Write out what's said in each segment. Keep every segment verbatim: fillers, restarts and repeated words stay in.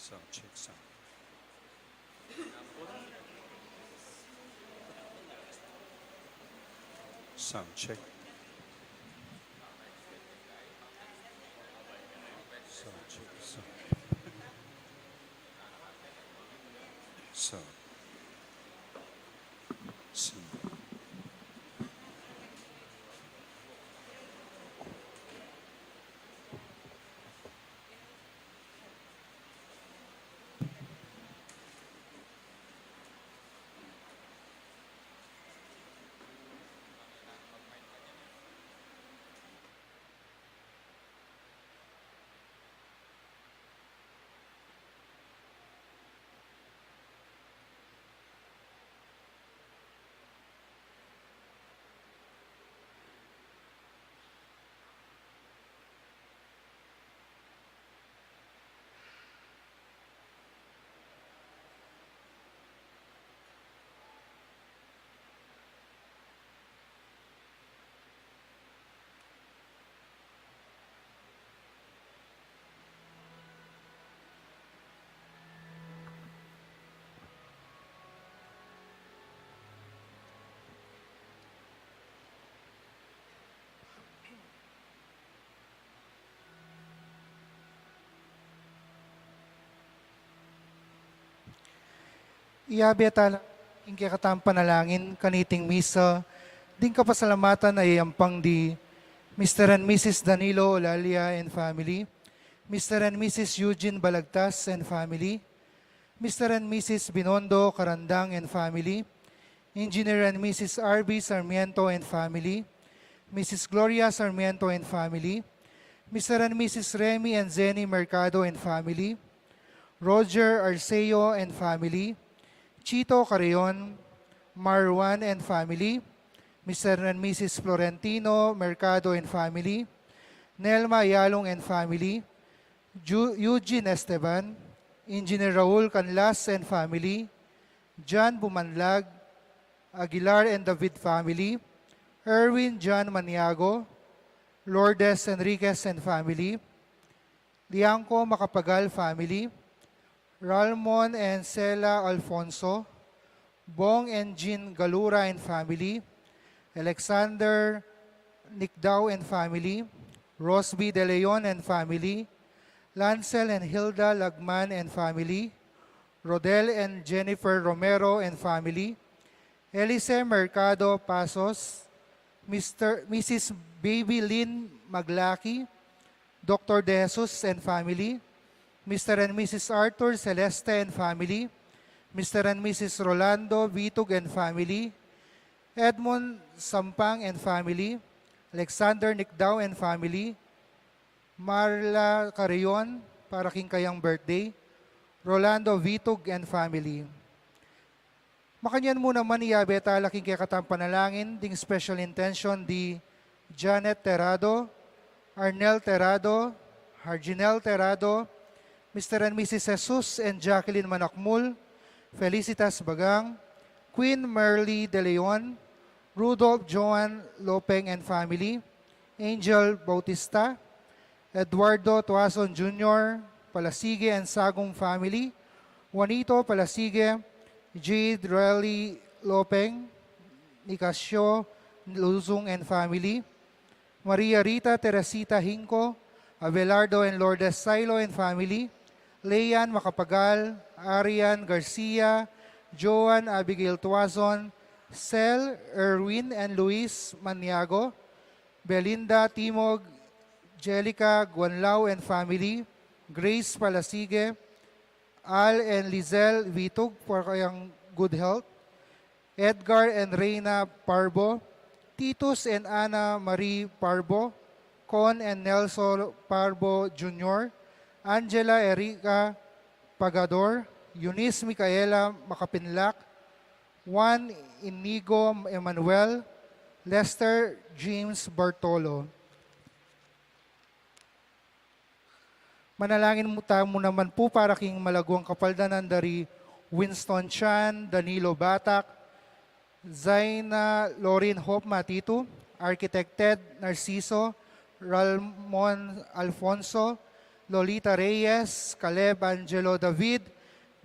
Sound check, sound. Sound check. Sound check, sound. Sound. Sound. Iyabe tala ing kekatang panalangin kaniting misa, ding kapasalamatan a iyayampang di Mister and Missus Danilo Olalia and family, Mister and Missus Eugene Balagtas and family, Mister and Missus Binondo Karandang and family, Engineer and Missus R B Sarmiento and family, Missus Gloria Sarmiento and family, Mister and Missus Remy and Zenny Mercado and family, Roger Arceo and family, Chito Carreon, Marwan and family, Mister and Missus Florentino Mercado and family, Nelma Yalong and family, Ju-, Eugene Esteban, Engineer Raul Canlas and family, John Bumanlag, Aguilar and David family, Erwin John Maniago, Lourdes Enriquez and family, Liangco Macapagal family, Ralmon and Sela Alfonso, Bong and Jean Galura and family, Alexander Nicdao and family, Rosby De Leon and family, Lancel and Hilda Lagman and family, Rodel and Jennifer Romero and family, Elise Mercado Pasos, Mister, Missus Baby Lynn Maglaki, Doctor De Jesus and family, Mister and Missus Arthur Celeste and family, Mister and Missus Rolando Vitug and family, Edmond Sampang and family, Alexander Nicdao and family, Marla Carrion, para king kayang birthday, Rolando Vitug and family. Makanyan mu naman iyabe tala king kekatang panalangin ding special intention di Janet Terrado, Arnel Terrado, Harginel Terrado, Mister and Missus Jesus and Jacqueline Manakmul, Felicitas Bagang, Queen Merly De Leon, Rudolph Joan Lopeng and family, Angel Bautista, Eduardo Tuason Junior Palasigue and Sagum family, Juanito Palasigue, Jade Relly Lopeng, Nicasio Luzung and family, Maria Rita Teresita Hinco, Abelardo and Lourdes Silo and family, Leanne Macapagal, Arian Garcia, Joan Abigail Tuason, Sel, Erwin and Luis Maniago, Belinda Timog, Jelica Guanlao and family, Grace Palasigue, Al and Lizelle Vitug for kayang good health, Edgar and Reina Parbo, Titus and Ana Marie Parbo, Con and Nelson Parbo Junior, Angela Erica Pagador, Eunice Micaela Makapinlak, Juan Inigo Emanuel, Lester James Bartolo. Manalangin mu, tamu naman pu para king malaguang kapaldanan da ri Winston Chan, Danilo Batak, Zaina Lorin Hope Matitu, Architect Ted Narciso, Ralmon Alfonso, Lolita Reyes, Caleb Angelo David,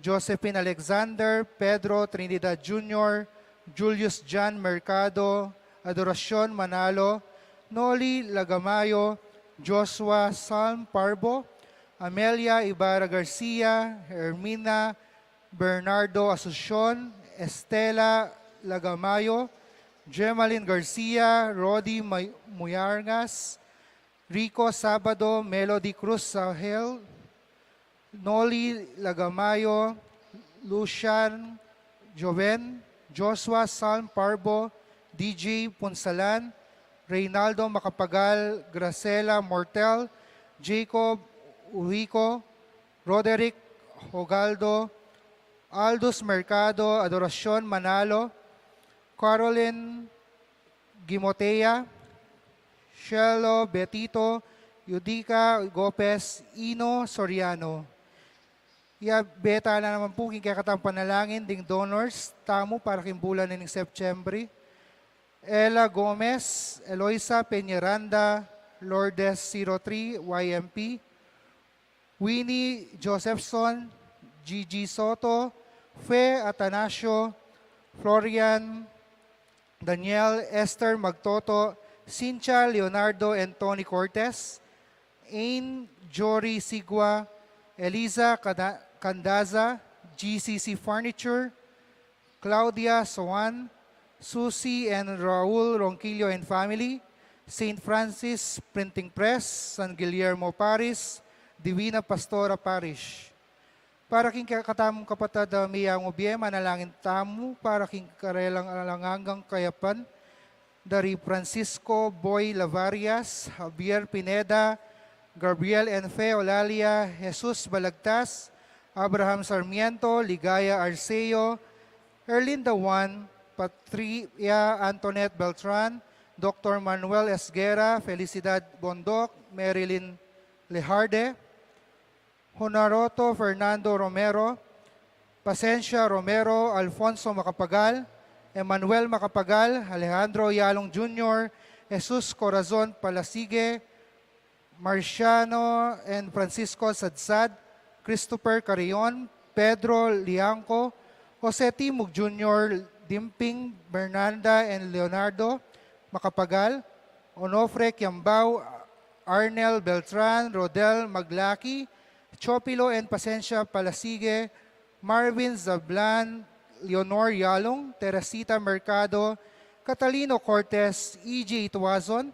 Josephine Alexander, Pedro Trinidad Junior, Julius John Mercado, Adoracion Manalo, Noli Lagamayo, Joshua Salm Parbo, Amelia Ibarra Garcia, Hermina Bernardo Asuncion, Estela Lagamayo, Jemalyn Garcia, Rodi May-, Muyarngas, Rico Sabado, Melody Cruz Sahel, Noli Lagamayo, Lucian Joven, Joshua Salm Parbo, D J Punsalan, Reynaldo Macapagal, Graciela Mortel, Jacob Uhico, Roderick Hogaldo, Aldous Mercado, Adoracion Manalo, Caroline Gimotea, Shelo Betito, Yudica Gopez, Ino Soriano. Iya, beta na naman pu king kekatang panalangin ding donors tamu para king bulan ning Septiembre. Ella Gomez, Eloisa Peñaranda, Lourdes zero three Y M P, Winnie Josephson, Gigi Soto, Fe Atanasio, Florian Daniel, Esther Magtoto, Cynthia Leonardo and Tony Cortez, Ain Jory Sigua, Eliza Cada-, Candaza, G C C Furniture, Claudia Soan, Susie and Raul Ronquillo and family, Saint Francis Printing Press, San Guillermo Parish, Divina Pastora Parish. Para king kekatamung kapatad a miyang ubie, manalangin tamu para king karelang alang anggang kayapan, dari Francisco Boy Lavarias, Javier Pineda, Gabriel and Fe Olalia, Jesus Balagtas, Abraham Sarmiento, Ligaya Arceo, Erlinda Juan, Patria Antoinette Beltran, Doctor Manuel Esguerra, Felicidad Bondoc, Marilyn Lejarde, Honorato Fernando Romero, Pacencia Romero, Alfonso Macapagal, Emmanuel Macapagal, Alejandro Yalong Junior, Jesus Corazon Palasigue, Marciano and Francisco Sadsad, Christopher Carrion, Pedro Liangco, Jose Timog Junior, Dimping Bernanda and Leonardo Macapagal, Onofre Kiambao, Arnel Beltran, Rodel Maglaki, Chopilo and Pacencia Palasigue, Marvin Zablan, Leonor Yalong, Teresita Mercado, Catalino Cortez, E J Ituazon,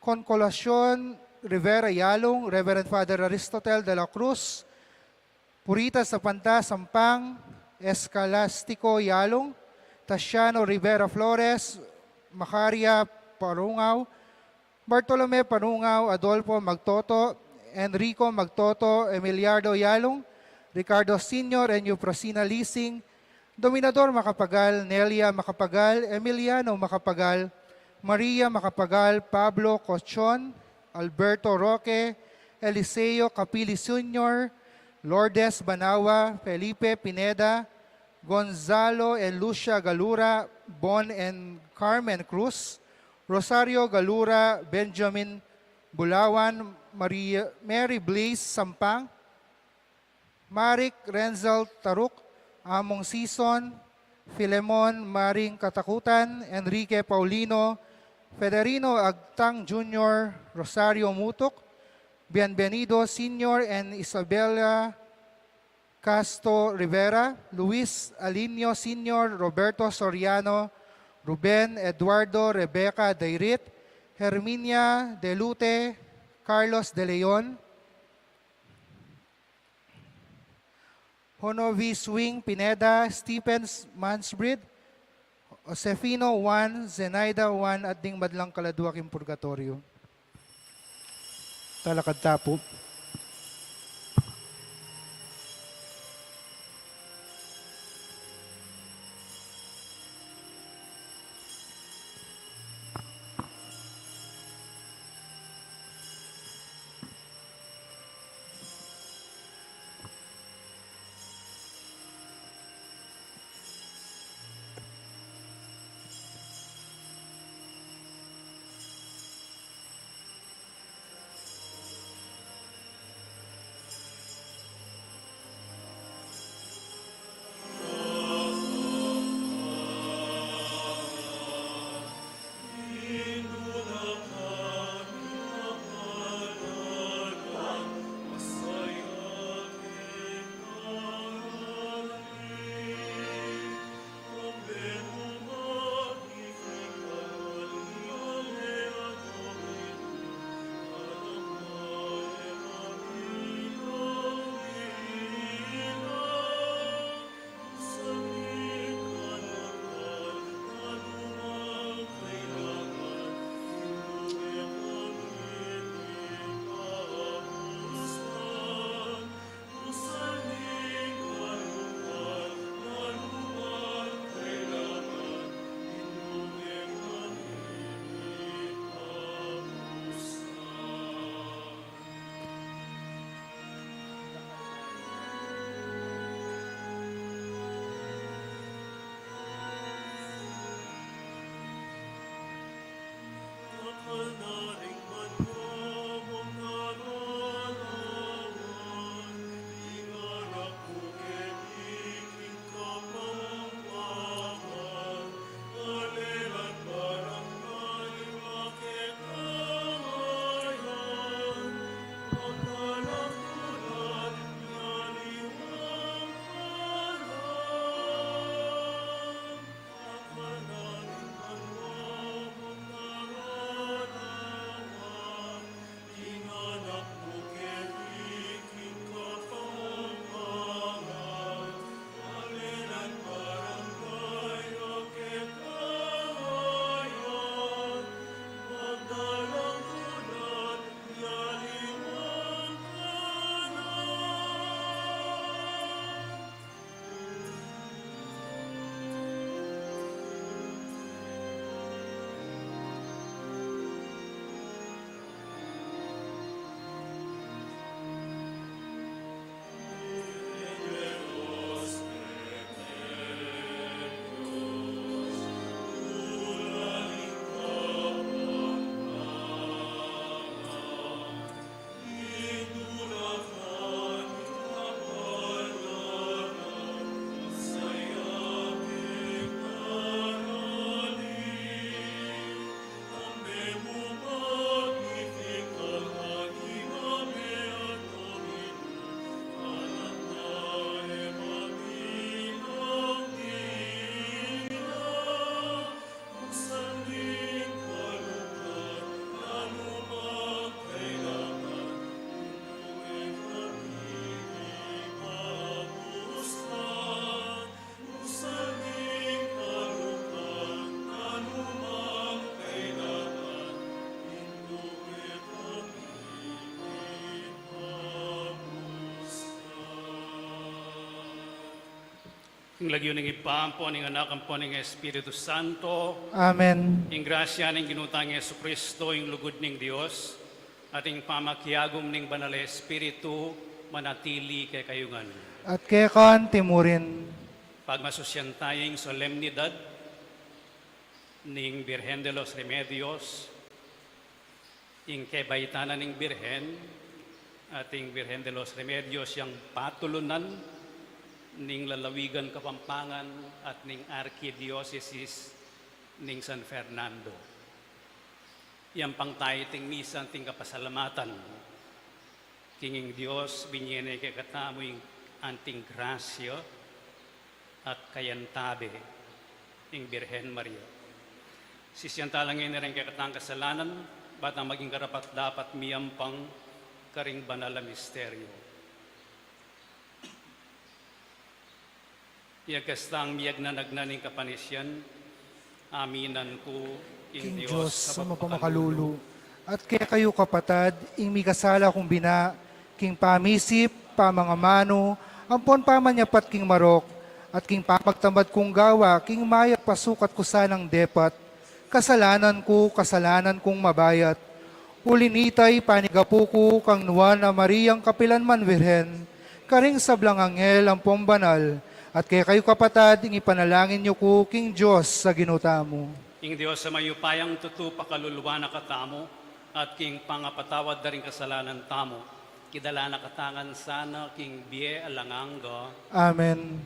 Consolacion Rivera Yalong, Reverend Father Aristotel de la Cruz, Purita Sapanta Sampang, Escalastico Yalong, Tasiano Rivera Flores, Macaria Parungao, Bartolome Parungao, Adolfo Magtoto, Enrico Magtoto, Emiliardo Yalong, Ricardo Senior and Eufrosina Lising, Dominador Macapagal, Nelia Macapagal, Emiliano Macapagal, Maria Macapagal, Pablo Cochon, Alberto Roque, Eliseo Capili Senior, Lourdes Banawa, Felipe Pineda, Gonzalo and Lucia Galura, Bon and Carmen Cruz, Rosario Galura, Benjamin Bulawan, Maria, Mary Blaze Sampang, Maric Renzel Taruk, Among Sison, Filemon Maring Katakutan, Enrique Paulino, Federino Agtang Junior, Rosario Mutuk, Bienvenido Senior and Isabella Casto Rivera, Luis Alinio Senior, Roberto Soriano, Ruben Eduardo Rebecca Dairit, Herminia Delute, Carlos De Leon, Honovi Swing Pineda, Stephen Mansbrid, Josefino Juan, Zenaida Juan, at ding madlang kaladua king purgatoryo. Talakad ta pu. King lagyu ning Ibpa, ampo ning Anak, ampo ning Espiritu Santo. Amen. Ing grasya ning Ginu tang Jesucristo, ing lugud ning Dios, at ing pamakiagum ning Banal a Espiritu, manatili kekayu ngan. At keka anti mu rin. Pagmasusyan taya ing solemnidad ning Birhen de los Remedios, ing kebaitan na ning Birhen, at ing Birhen de los Remedios yang patulunan ning lalawigan Kapampangan at ning Arkidiosesis ning San Fernando. Yang pangtai ting misa anting kapasalamatan king ing Dios, binye ne kekatamu ing anting grasya at kayantabe ing Birhen Maria. Sisian tala ngeni ring kekatang kasalanan, bang maging karapat-dapat miyampang karing banal a misteryo. Iya kastang miyagnan-agnan ing kapanisian, aminan ku king Dios a mapamakalulu, at kekayu kapatad, ing mikasala kung bina, king pamisip, pamangamanu, ampon pamanyapat king marok, at king pamagtamad kung gawa, king mayap a sukat ku sanang depat, kasalanan ku, kasalanan kung mabayat. Uli nita, ipanigapu ku kang Nuan a Mariang kapilan man Birhen, karing sablang anghel ampon banal, at kekayu kapatad, ing ipanalangin yu ku king Dios a Ginu tamu. Ing Dios a mayupayang tutu pakaluluan na katamu, at king pangapatawad da ring kasalanan tamu, idala na katamu ngan sana king bie alang angga. Amen.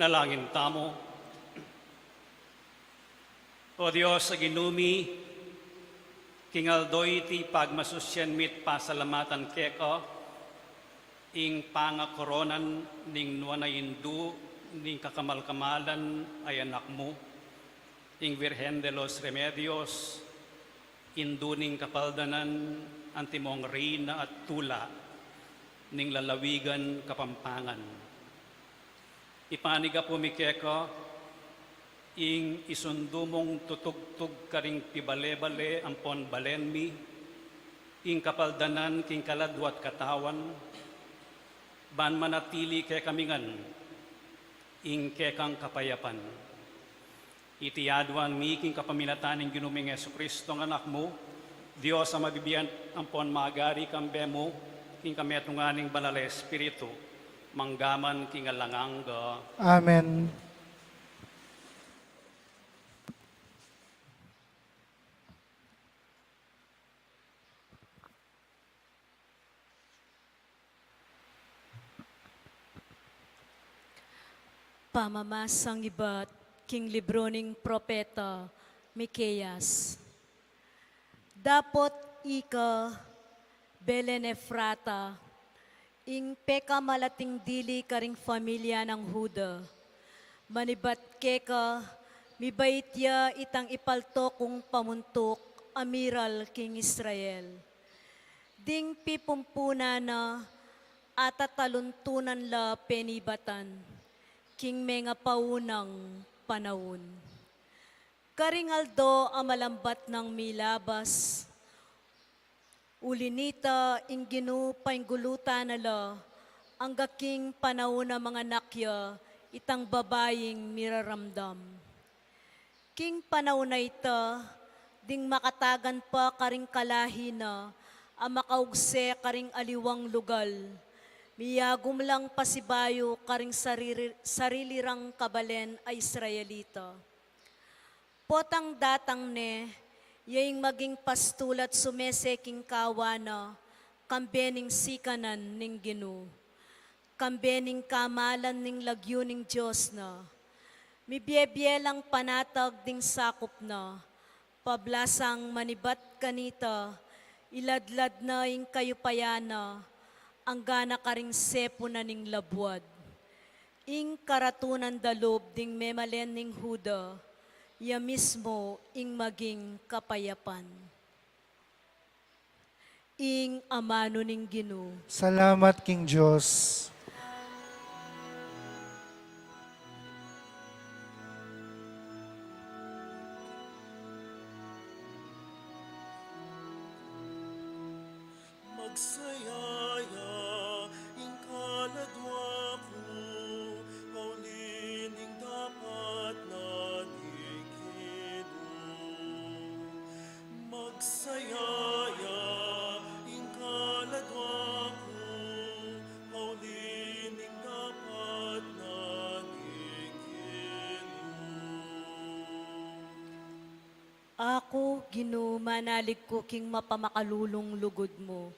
Manalangin tamu. O Dios a Ginu mi, king aldo iti pagmasusyan mi't pasalamatan keka, ing pangakoronan ning nuan a indu ning kakamal-kamalan a Anak mu, ing Virgen de los Remedios, indu ning kapaldanan, antimong reyna at tula ning lalawigan Kapampangan. Ipanigapu mi keka ing isundu mung tutugtug karing pibale-bale ampon balen mi, ing kapaldanan king kaladwa at katawan, ban manatili kekami ngan ing kekang kapayapan. Iti aduan mi king kapamilatan ning Ginu ming Jesucristo a Anak mu, Dios a mabibie ampon magari kambe mu, king kametungan ning Banal a Espiritu, mangga man king alang angga. Amen. Pamamasang ibat king libru ning propeta Miqueas. Dapot ika, Belen Efrata, ing pekamalating dili karing familia nang Juda, manibat keka, mibait ya itang ipalto kung pamuntuk a miral king Israel. Ding pipumpunan na atataluntunan la penibatan king mengapaunang panaun. Karing aldo a malambat nang milabas, uli nita ing Ginu painggulutan na la angga king panaun a manganak ya itang babaing miraramdam. King panaun a ita, ding makatagan pa karing kalahi na a makaugse karing aliwang lugal, miyagum lang pasibayu karing sariri-, sarili rang kabalen a Israelita. Potang datang ne, ya ing maging pastul at sumese king kawan na, kambe ning sikanan ning Ginu, kambe ning kamalan ning lagyu ning Dios na. Mibie-bie lang panatag ding sakup na, pablasang manibat kanita, iladlad na ing kayupayan na, angga na karing sepu na ning labuad. Ing karatunan dalub ding memalen ning Juda, ya mismu ing maging kapayapan. Ing amanu ning Ginu. Salamat king Dios. Magsaya ya ing kaladwa ku, mauli ning dapat na ning Ginu. Magsaya ya ing kaladwa ku, mauli ning dapat na ning Ginu. Aku, Ginu, manalig ku king mapamakalulung lugud mu,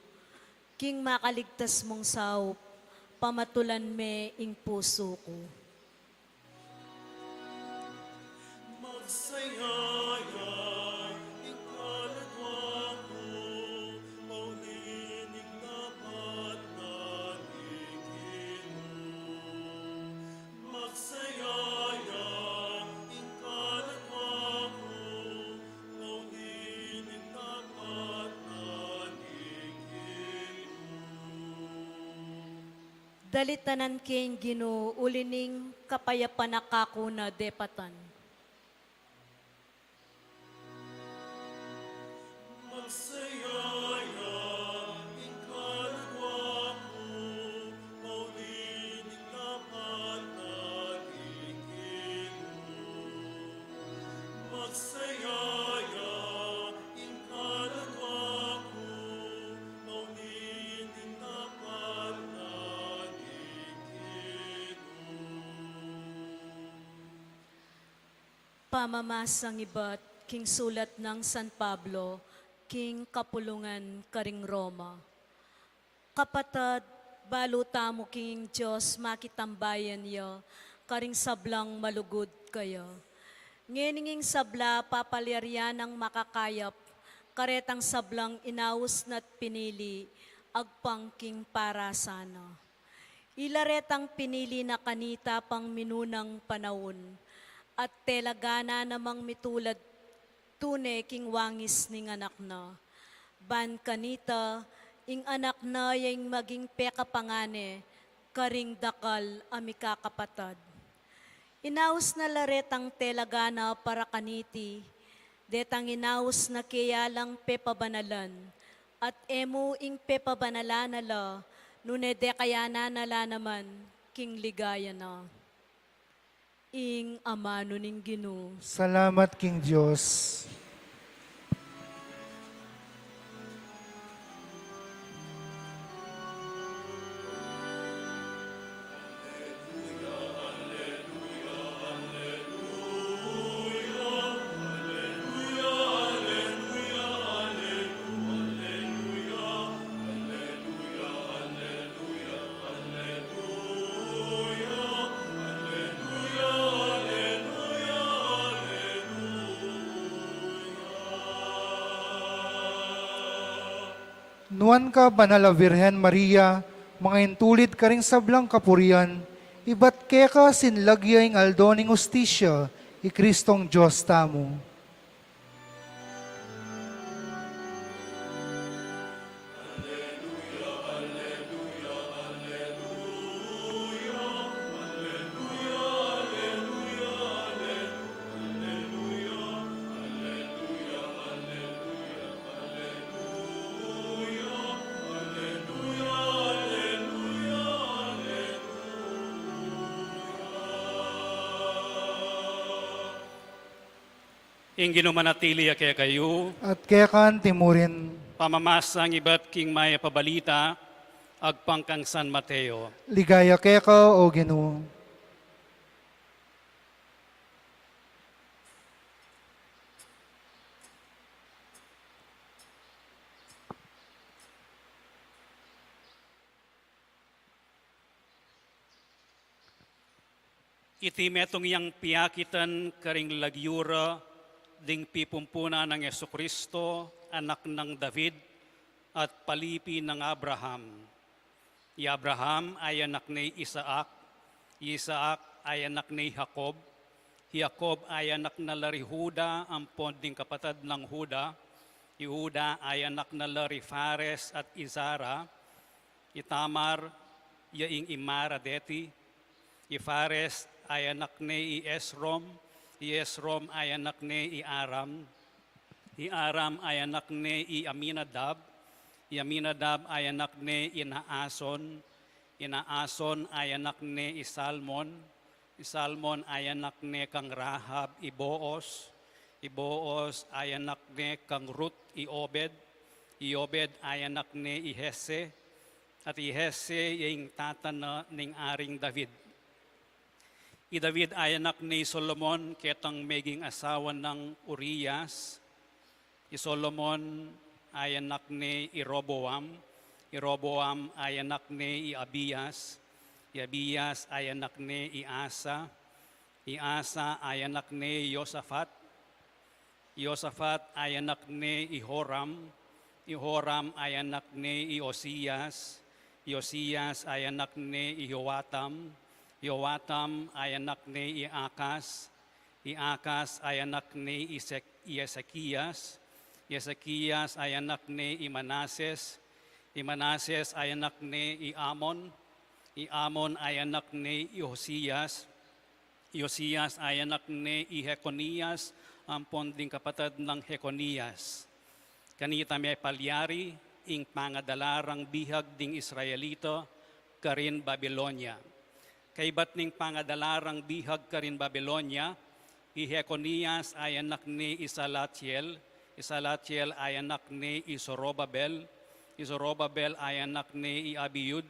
king makaligtas mung saup, pamatulan me ing pusu ku. Magsaya ya ing kaladwa ku, mauli ning dapat na ning Ginu. Magsaya ya ing kaladwa ku, mauli ning dapat na ning Ginu. Dalitanan ke ing Ginu, uli ning kapayapan a kaku na depatan. Magsaya ya ing kaladwa ku, mauli ning dapat na ning Ginu. Magsaya ya ing kaladwa ku, mauli ning dapat na ning Ginu. Pamamasang ibat king sulat nang San Pablo king kapulungan karing Roma. Kapatad, balu tamu king Dios makitambayan ya, karing sablang malugud kaya. Ngening ing sabla papalyarian nang makakayap karetang sablang inaus na't pinili agpang king parasana. Ila retang pinili na kanita pang minunang panaun, at telagana namang mitulad tune king wangis ning anak na. Ban kanita, ing anak na ya ing maging pekapangane karing dakal a mikakapatad. Inaus na la retang telagana para kaniti, detang inaus na keya lang pepabanalan, at e mu ing pepabanalan na la, nune dekayanan na la naman king ligaya na. Ing amanu ning Ginu. Salamat king Dios. Nuan ka, Banal a Virgen Maria, mangaintulid karing sablang kapurian, ibat keka sinlag ya ing aldo ning hustisya, i Kristong Dios tamu. Ing Ginu manatili ya kekayu. At keka naman murin. Pamamasan ibat king Mayap a Balita agpang kang San Mateo. Ligaya keka, O Ginu. Iti metung yang piakitan karing lagyu ra ding pipumpunan nang Jesucristo, anak nang David, at palipi nang Abraham. I Abraham ay anak ne i Isaac, i Isaac ay anak ne i Jacob, i Jacob ay anak na la ri Juda ampon ding kapatad nang Juda, i Juda ay anak na la ri Fares at i Zara, i Tamar ya ing imara deti, i Fares ay anak ne i Esrom, i Esrom ay anak ne i Aram, i Aram ay anak ne i Aminadab, i Aminadab ay anak ne i Naason, i Naason ay anak ne i Salmon, i Salmon ay anak ne kang Rahab i Boos, i Boos ay anak ne kang Ruth i Obed, i Obed ay anak ne i Jesse, at i Jesse ya ing tata na ning Aring David. I David ay anak ne i Solomon ketang meging asawa nang Urias, i Solomon ay anak ne i Roboam, i Roboam ay anak ne i Abias, i Abias ay anak ne i Asa, i Asa ay anak ne i Josafat, i Josafat ay anak ne i Joram, i Joram ay anak ne i Osias, i Osias ay anak ne i Joatam, i Joatam ay anak ne i Akas, i Akas ay anak ne i Sek-, i Ezekias, i Ezekias ay anak ne i Manases, i Manases ay anak ne i Amon, i Amon ay anak ne i Josias, i Josias ay anak ne i Jeconias, ampon ding kapatad nang Jeconias. Kanita mepalyari ing pangadala rang bihag ding Israelita karin Babilonia. Kaybat ning pangadala rang bihag karin Babilonia, i Jeconias ay anak ne i Salatiel, i Salatiel ay anak ne i Zorobabel, i Zorobabel ay anak ne i Abiud,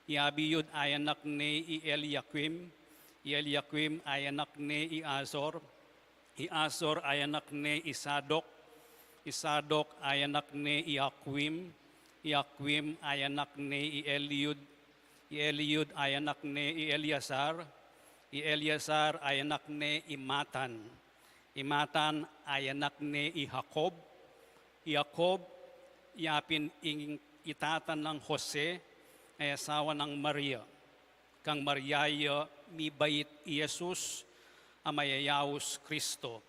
i Abiud ay anak ne i Eliakim, i Eliakim ay anak ne i Azor, i Azor ay anak ne i Sadok, i Sadok ay anak ne i Akim, i Akim ay anak ne i Eliud, i Eliud ay anak ne i Eleazar, I Eleazar a anak ne i Matan. I Matan a anak ne i Jacob. I Jacob, ya pin ing itatan nang Jose, a asawa nang Maria. Kang Maria ya mibait i Jesus, a mayayaus Kristo.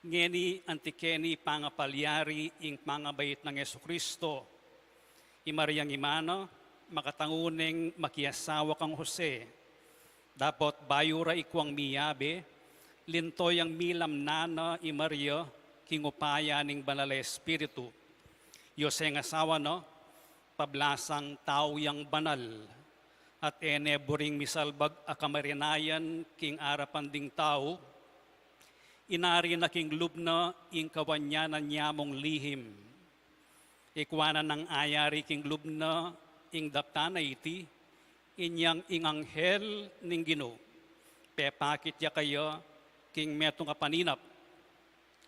Ngeni anti keni pangapalyari ing pangabait nang Jesucristo. I Mariang ima na, makatangu neng makiasawa kang Jose. Dapot bayu ra ikuang miyabe, linto yang milamnan na i Maria king upaya ning Banal a Espiritu. I Joseng asawa na, pablasang tau yang banal, at e ne buring misalbag a kamarinayan king arapan ding tau, inari na king lub na ing kawanyanan ya mung lihim. Ikuanan nang ayari king lub na ing daptan a iti, inyang ing anghel ning Ginu pepakit ya keya king metung a paninap,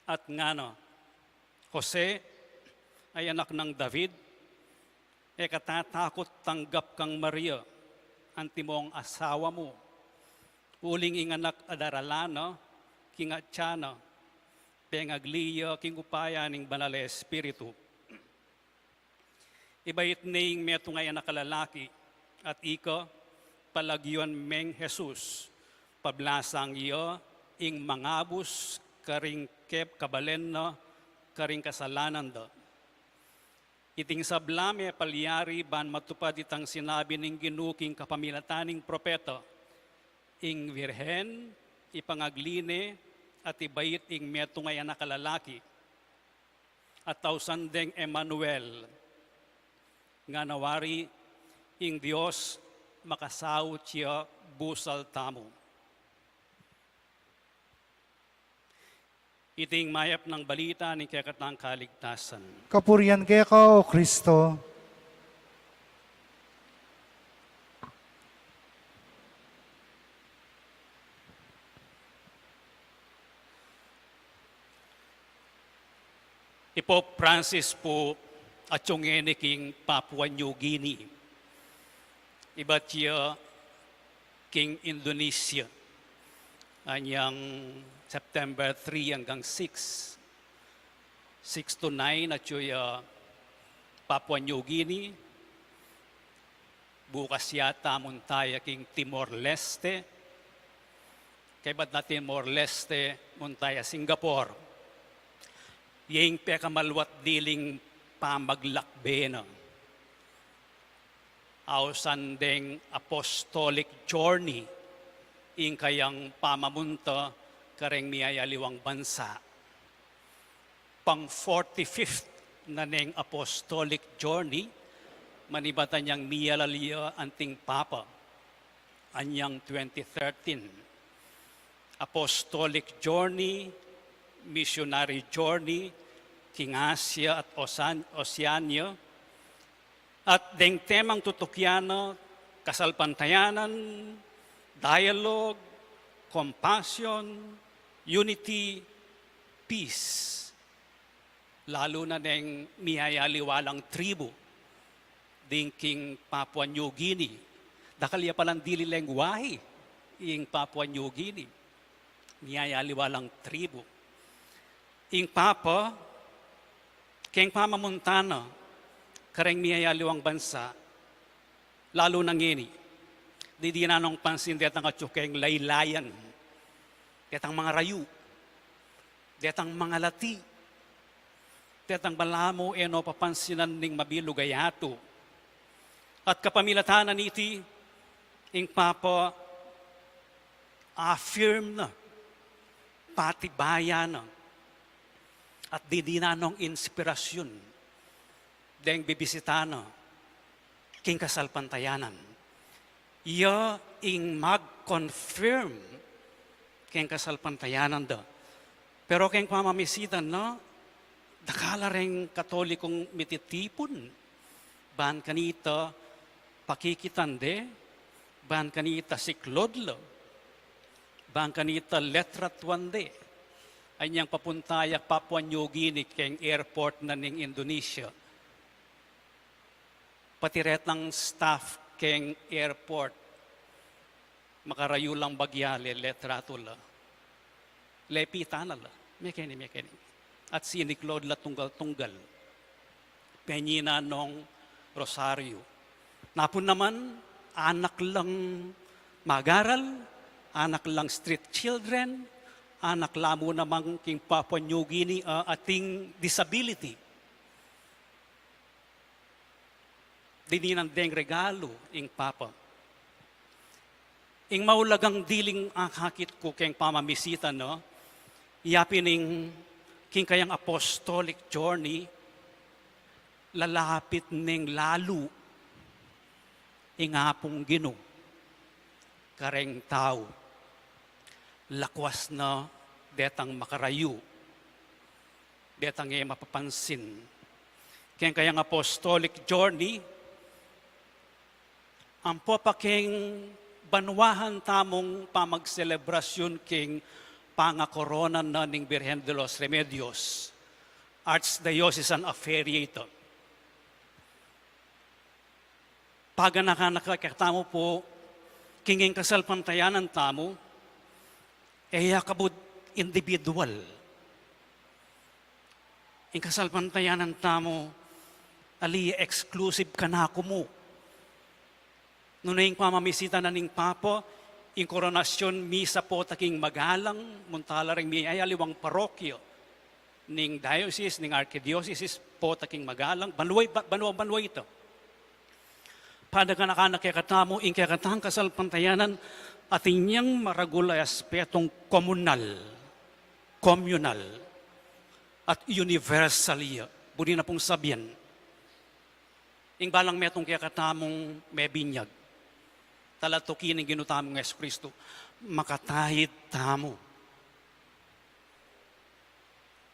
at ngana, Jose, a anak nang David, e ka tatakut tanggap kang Maria, antimong asawa mu, uling ing anak a daralan na king atyan na, pengagli ya king upaya ning Banal a Espiritu. Ibait ne ing metung a anak a lalaki, at ika, palagyuan meng Jesus, pablasang ya ing mangabus karing kep kabalen na karing kasalanan da. Iting sabla mepalyari ban matupad itang sinabi ning Ginu king kapamilatan ning propeta, ing Virgen ipangagli ne at ibait ing metung a anak a lalaki. At ausan deng Emmanuel, ngana wari, ing Dios makasaut ya busal tamu. Iti ing mayap nang balita ning kekatang kaligtasan. Kapurian keka, O Kristo. I Pope Francis pu atyu ngeni king Papua New Guinea. Ibat ya king Indonesia anyang September three anggang six. Six to nine atyu ya Papua New Guinea. Bukas yata munta ya king Timor-Leste. Kaybat na Timor-Leste, munta ya Singapore. Ya ing pekamaluat diling pamaglakbe na. Ausan deng apostolic journey ing kayang pamamunta kareng miyayaliwang bansa. Pang forty-fifth na neng apostolic journey, manibat anyang miyalali ya anting papa, anyang twenty thirteen. Apostolic journey, missionary journey, king Asia at Osan-, Oceania, at deng temang tutukian na kasalpantayanan, dialogue, compassion, unity, peace. Lalu na neng miyayaliwa lang tribu ding king Papua New Guinea. Dakal ya palang dili lengwahi ing Papua New Guinea. Miyayaliwa lang tribu. Ing Papa, keng pamamunta na kareng miyayaliwang bansa, lalu na ngeni, didinan nong pansin detang atyu keng laylayan, detang mangarayu, detang mangalati, detang balamu e no papansinan ning mabilug a yatu. At kapamilatan na niti, ing Papa affirm na, patibayan na, at didinan nong inspirasyun deng bibisita na king kasalpantayanan. Ya ing mag-confirm keng kasalpantayanan da. Pero keng pamamisita na, dakal la reng Katolikong mititipun ban kanita pakikitan de, ban kanita siklaud la, ban kanita letratuan de anyang papunta ya Papua New Guinea keng airport na ning Indonesia. Pati retang staff keng airport, Makarayu lang bagya le, le tratu la. Le pita na la. Mekeni, mekeni. At siniklaud la tunggal-tunggal. Penyi na nong rosaryu. Napun naman, anak lang mag-aral, anak lang street children, anak la mu naman king Papua New Guinea, ah, ating disability. Dininan deng regalu ing Papa. Ing maulagang diling akakit ku keng pamamisita na, yapin ing king kayang apostolic journey, lalapit neng lalu ing Apung Ginu kareng tau. Lakwas na detang makarayu, detang e mapapansin. Keng kayang apostolic journey, ampo pa keng banwahan tamung pamagselebrasyun keng pangakorona na ning Birhen de los Remedios, Archdiocesan Affairs ita. Paganakan na kekatamu pu, king ing kasalpantayanan tamu, e ya kabud individual. Ing kasalpantayanan tamu, ali exclusive kanaku mu. Nune ing pamamisita na ning Papa, ing koronasyon misa pota king magalang, munta la reng miyayaliwang parokya ning diocese, ning archdiocese, pota king magalang, banwa, ba-, banwa-banwa ita. Paganakan na kekatamu, ing kekatang kasalpantayanan, atin yang maragul a aspetong komunal, communal, at universal ya. Buri na pung sabian, ing balang metung kekatamung mebinyag, talatuki ning Ginu tamung Jesucristo, makatahid tamu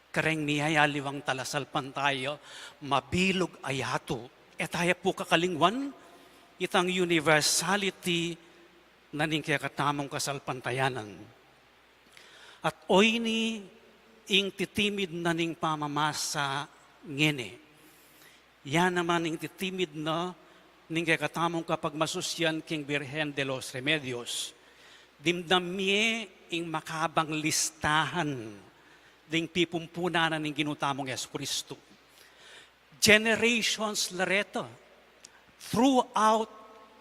kareng miyayaliwang talasalpantaya, mabilug a yatu. E taya pu kakalingwan itang universality na ning kekatamung kasalpantayanan. At oyni ing titimid na ning pamamasa ngeni. Ya naman ing titimid na ning kekatamung kapagmasusyan king Birhen de los Remedios. Dimdam ye ing makabang listahan ding pipumpunan na ning Ginu tamung Jesucristo. Generations la reta, throughout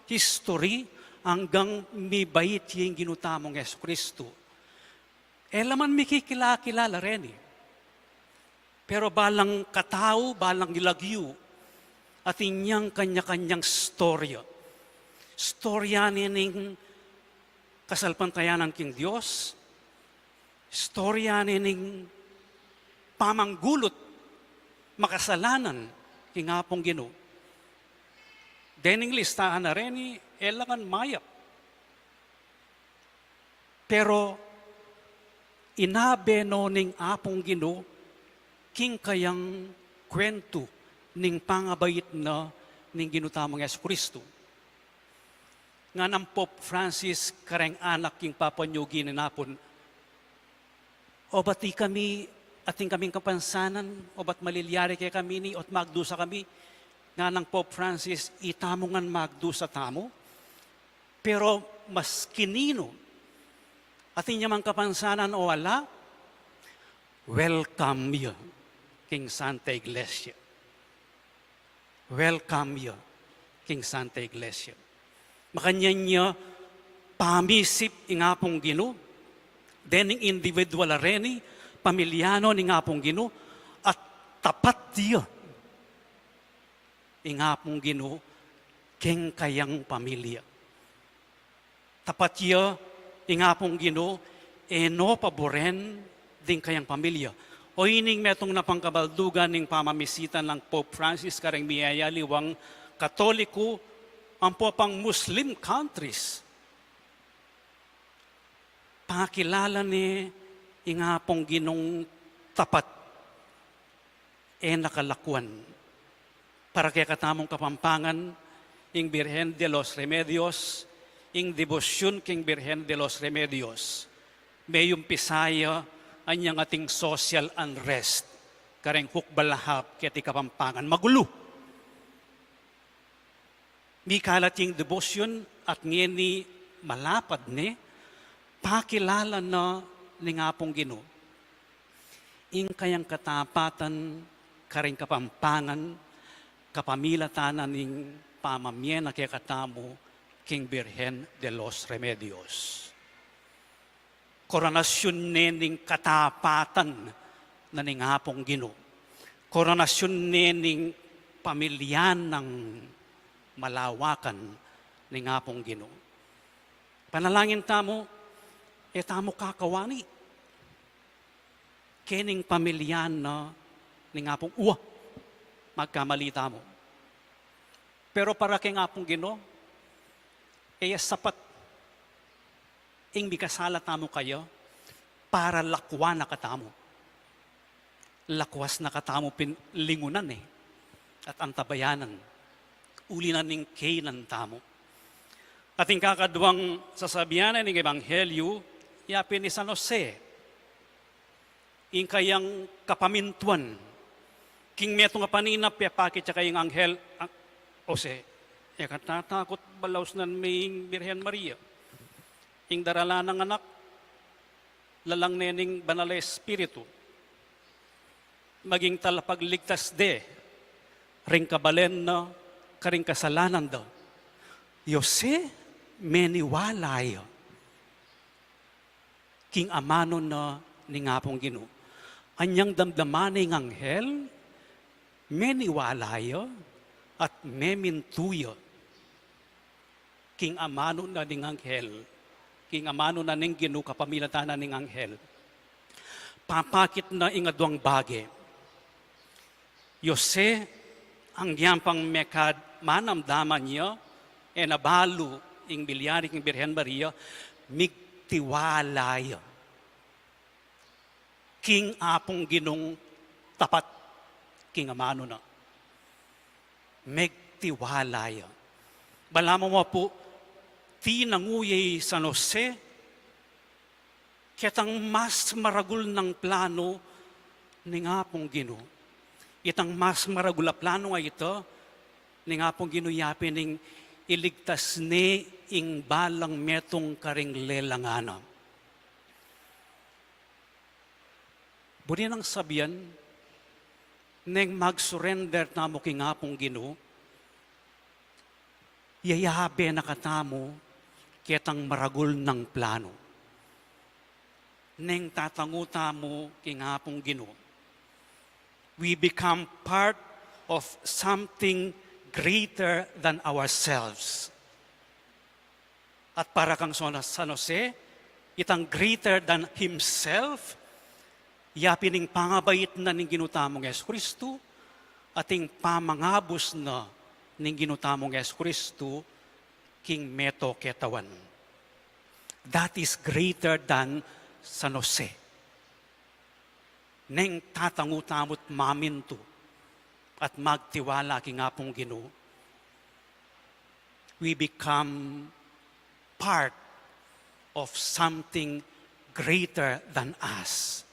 history, anggang mibait ye ing Ginu tamung Jesucristo. E la man mikikila-kilala reni. Pero balang katau, balang lagyu, atin yang kanya-kanyang istorya. Istorya ne ning kasalpantayanan king Dios, istorya ne ning pamanggulut, makasalanan king Apung Ginu. Dening listahan na reni, e la ngan mayap. Pero inabe no ning Apung Ginu king kayang kwentu ning pangabait na ning Ginu tamung Jesucristo. Nganang Pope Francis kareng anak king Papua New Guinea, napun, "Obat ikami, atin kaming kapansanan, obat malilyari kekami ni, obat magdusa kami?" Nganang Pope Francis, "Itamu ngan magdusa tamu, pero maski ninu, atin ya mang kapansanan o ala, welcome ya king Santa Iglesia." Welcome ya king Santa Iglesia. Makanyan ya pamisip ing Apung Ginu, dening individual a reni, pamilya no ning Apung Ginu, at tapat ya ing Apung Ginu keng kayang pamilya. Tapat ya ing Apung Ginu, e no paburen ding kayang pamilya. Oyni ing metung na pangkabaldugan ning pamamisita nang Pope Francis kareng miyayaliwang Katoliko ampo pang Muslim countries, pakilala ne ing Apung Ginung tapat, e na kalakuan. Para kekatamung Kapampangan, ing Birhen de los Remedios, ing debosyun king Birhen de los Remedios, meyumpisa ya anyang ating social unrest kareng hukbalahap keti Kapampangan. Magulu. Mikalat ya ing debosyun at ngeni malapad ne pakilala na ning Apung Ginu. Ing kayang katapatan karing Kapampangan, kapamilatan na ning pamamie na kekatamu king Birhen de los Remedios. Koronasyun ne ning katapatan na ning Apung Ginu. Koronasyun ne ning pamilyan nang malawakan ning Apung Ginu. Panalangin tamu, e tamu kakawani kening pamilyan na ning Apung, uwa, magkamali tamu. Pero para keng Apung Ginu, e ya sapat ing mikasala tamu kaya para lakwan na katamu. Lakwas na katamu pin lingunan e, at antabayanan, uli na ning kainan tamu. At ing kakaduang sasabian ning Ebanghelyu, ya pin i San Jose, ing kayang kapamintuan. King metung a panina, pepakit ya kayang anghel, "Ang-, Jose, e ka tatakut balausnan me ing Birhen Maria. Ing daralan nang anak, lalang ne ning Banal a Espiritu. Maging talapagligtas de ring kabalen na karing kasalanan da." I Jose, meniwala ya king amanu na ning Apung Ginu. Anyang damdaman ning anghel, meniwala ya at memintu ya king amanu na ning anghel, king amanu na ning Ginu kapamilatan na ning anghel. Papakit na ing aduang bage. I Jose, agyang pang mekad manamdaman ya, e na balu ing milyari king Birhen Maria, migtiwala ya king Apung Ginung tapat king amanu na. Megtiwala ya. Balamu mu pu, tinangu ya i San Jose ketang mas maragul nang planu ning Apung Ginu. Itang mas maragul a planu a ita ning Apung Ginu, ya pin ing iligtas ne ing balang metung karing lelangan na. Buri nang sabian, neng mag-surrender tamu king Apung Ginu, yayabe na katamu ketang maragul nang planu. Neng tatangu tamu king Apung Ginu, we become part of something greater than ourselves. At para kang San, San Jose, itang greater than himself, ya pin ing pangabait na ning Ginu tamung Jesucristo, at ing pamangabus na ning Ginu tamung Jesucristo king meto ketawan. That is greater than San Jose. Neng tatangu tamu't mamintu at magtiwala king Apung Ginu, we become part of something greater than us.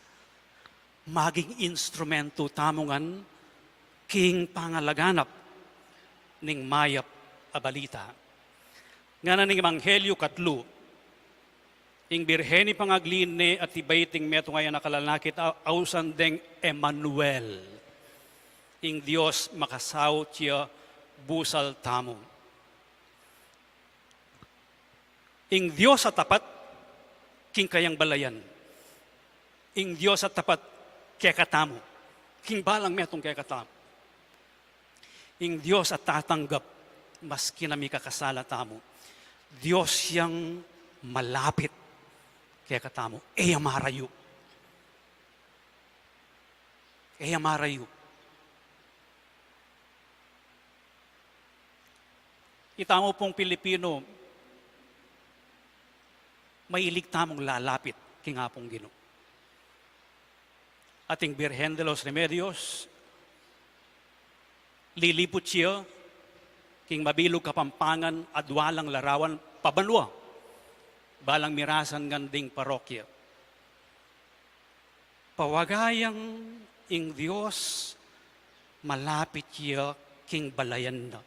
Maging instrumento tamu ngan king pangalaganap ning mayap a balita. Ngana ning Ebanghelyo katlu, ing Birhen ipangagli ne at ibait ing metung a anak a lalaki at au-, ausan deng Emmanuel. Ing Dios makasaut ya busal tamu. Ing Dios a tapat king kayang balayan. Ing Dios a tapat kekatamu, king balang metung kekatamu. Ing Dios a tatanggap maski na mikakasala tamu. Dios yang malapit kekatamu. E ya marayu. E ya marayu. Itamu pung Pilipino, mailig tamung lalapit king Apung Ginu. Ating Birhen de los Remedios, liliput ya king mabilug Kapampangan, adwa lang larawan pabanua, balang mirasan ngan ding parokya. Pawaga yang ing Dios malapit ya king balayan na.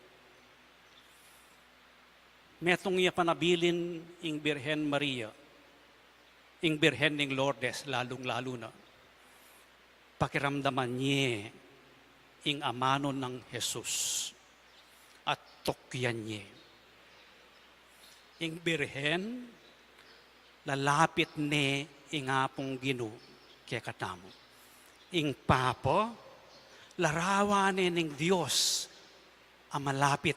Metung ya panabilin ing Birhen Maria, ing Birhen ning Lourdes, lalung-lalu na. Pakiramdaman ye ing amanu nang Jesus at tukyan ye. Ing Birhen, lalapit ne ing Apung Ginu kekatamu. Ing Papa, larawan ne ning Dios a malapit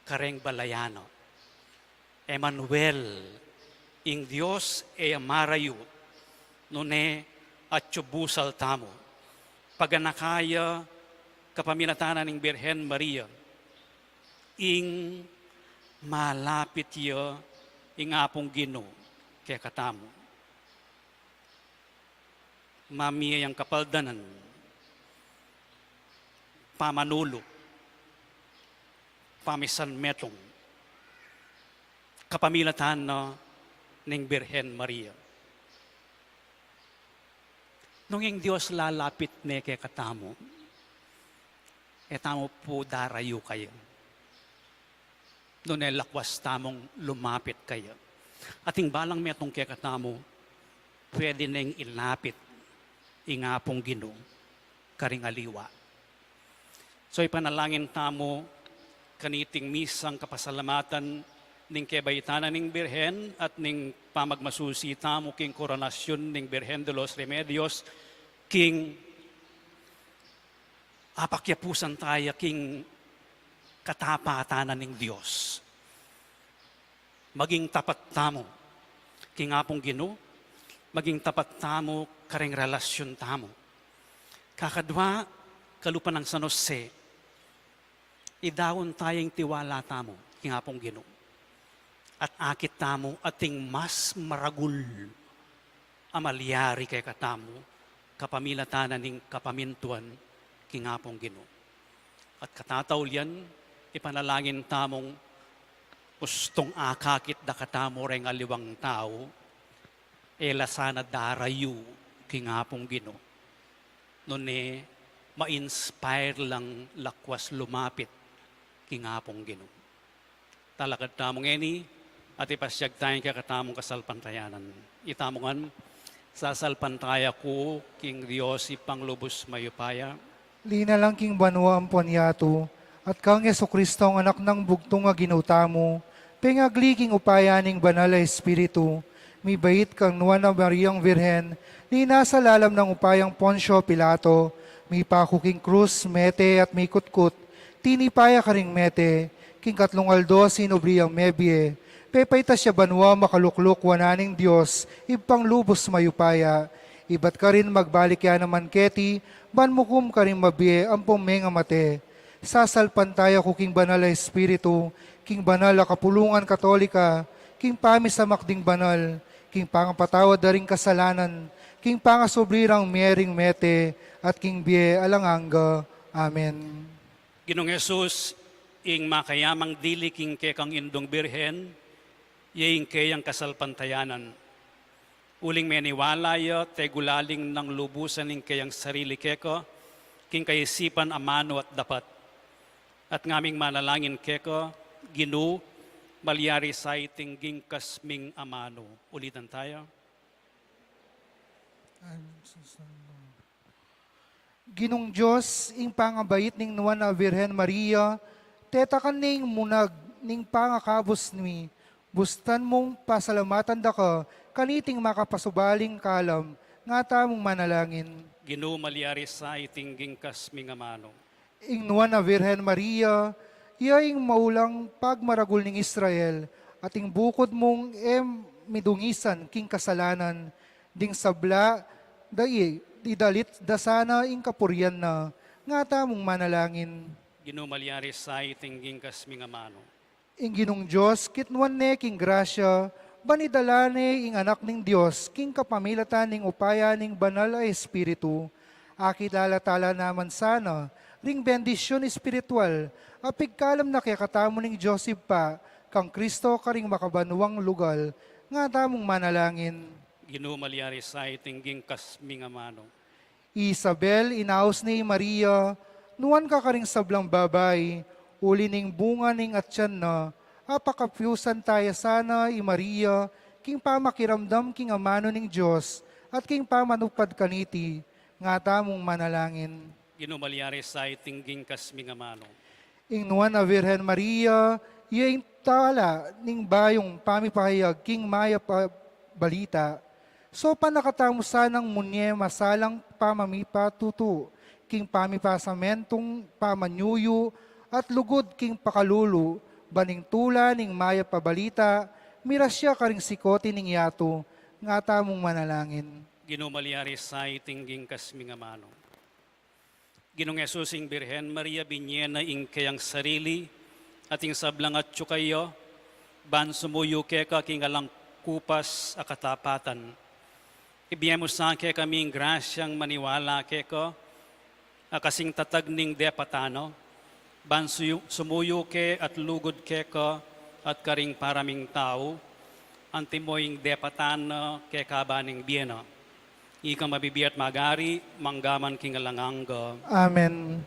kareng balayan na. Emmanuel, ing Dios e marayu, nune atyu busal tamu. Paganaka ya kapamilatan na ning Birhen Maria, ing malapit ya ing Apung Ginu kekatamu. Mamie yang kapaldanan, pamanulu, pamisanmetung, kapamilatan na ning Birhen Maria. Nung ing Dios lalapit ne kekatamu, e tamu pu darayu kaya. Nune lakwas tamung lumapit kaya. Ating balang metung kekatamu, pwede neng ilapit ing Apung Ginu karing aliwa. So, ipanalangin tamu kaniting misang kapasalamatan ning kebaitan na ning Birhen at ning pamagmasusi tamu king koronasyon ning Birhen de los Remedios, king apakyapusan taya king katapatan na ning Dios. Maging tapat tamu king Apung Ginu, maging tapat tamu kareng relasyon tamu. Kakadwa, kalupa nang San Jose, idaun taya ing tiwala tamu king Apung Ginu. At akit tamu ating mas maragul a malyari kekatamu, kapamilatan na ning kapamintuan king Apung Ginu. At katataulian, ipanalangin tamung ustung akakit da katamu reng aliwang tau, e la sana darayu king Apung Ginu. Nune ma-inspire lang lakwas lumapit king Apung Ginu. Talakad tamu ngeni, at ipasyag taya ing kekatamung kasalpantayanan. Itamu ngan, sasalpantaya ku king Dios Ibpang lubus mayupaya. Linalang king banua ampon yatu, at kang Jesucristo, ang Anak nang bugtung a Ginu tamu, pengagli king upaya ning Banal a Espiritu, mibait kang Nuan a Mariang Virgen, linasa lalam nang upayang Poncio Pilato, mipaku king krus, mete at mikutkut, tinipa ya karing mete, king katlung aldo sinubli yang mebie, pepaitas ya banua makalukluk wanan ning Dios, Ibpang lubus mayupaya. Ibat karin magbalik ya naman keti, ban mukum karing mabie ampon mengamate. Sasalpantaya ku king Banal a Espiritu, king banal a kapulungan Katolika, king pamisamak ding banal, king pangapatawad da ring kasalanan, king pangasubli rang mie ring mete, at king bie alang angga. Amen. Ginung Jesus, ing makayamang dili king kekang Indung Birhen, ya ing keyang kasalpantayanan. Uling meniwala ya, tegulaling nang lubusan ing keyang sarili keka, king kaisipan amanu at dapat. At ngaming manalangin keka, Ginu, malyari sa iting gingkas ming amanu. Ulitan taya. Ginung Dios, ing pangabait ning Nuan a Virgen Maria, tetakan ne ing munag ning pangakabus mi, bustan mung pasalamatan da ka, kaniting makapasubaling kalam, nga tamung manalangin. Ginu, malyari sa iting gingkas ming amanu. Ing Nuan a Virgen Maria, iya ing maulang pagmaragul ning Israel, at ing bukud mung e midungisan king kasalanan, ding sabla, da i, idalit da sana ing kapurian na, nga tamung manalangin. Ginu, malyari sa iting gingkas ming amanu. Ing Ginung Dios, kitnuan ne king grasya, ban idala ne ing Anak ning Dios, king kapamilatan ning upaya ning Banal a Espiritu, akilala tala naman sana, ring bendisyun espiritual, a pigkalam na kekatamu ning Dios Ibpa, kang Kristo karing makabanuang lugal, nga tamung manalangin. Ginu, malyari sa iting gingkas ming amanu. Isabel, inaus ne i Maria, nuan ka karing sablang babai, uli ning bunga ning atian na, Papakapiusan taya sana i Maria king pamakiramdam king amanu ning Dios at king pamanupad kaniti. Nga tamung manalangin. Ginu, malyari sa iting king kasming amanu. Ing nuan a Virgen Maria, iya ing tala ning bayung pamipahayag king mayap a balita. Saupan na katamu sanang munye masalang pamamipatutu king pamipasamentung pamanyuyu at lugud king pakalulu, ban ing tula ning mayap a balita mirasya karing sikoti ning yatu. Nga tamung manalangin. Ginu, malyari sa iting king kasming amanu. Ginung Jesus, ing Birhen Maria binye na ing keyang sarili at ing sablang atyu kaya, ban sumuyu keka king alang kupas a katapatan. Ibie mu sa kekami ing grasyang maniwala keka, a kasing tatag ning depatan na, ban suyu-, sumuyu ke at lugud keka at karing paraming tau, antimo ing depatan na keka ban ing bie na. Ika mabibie at magari, mangga man king alang angga. Amen.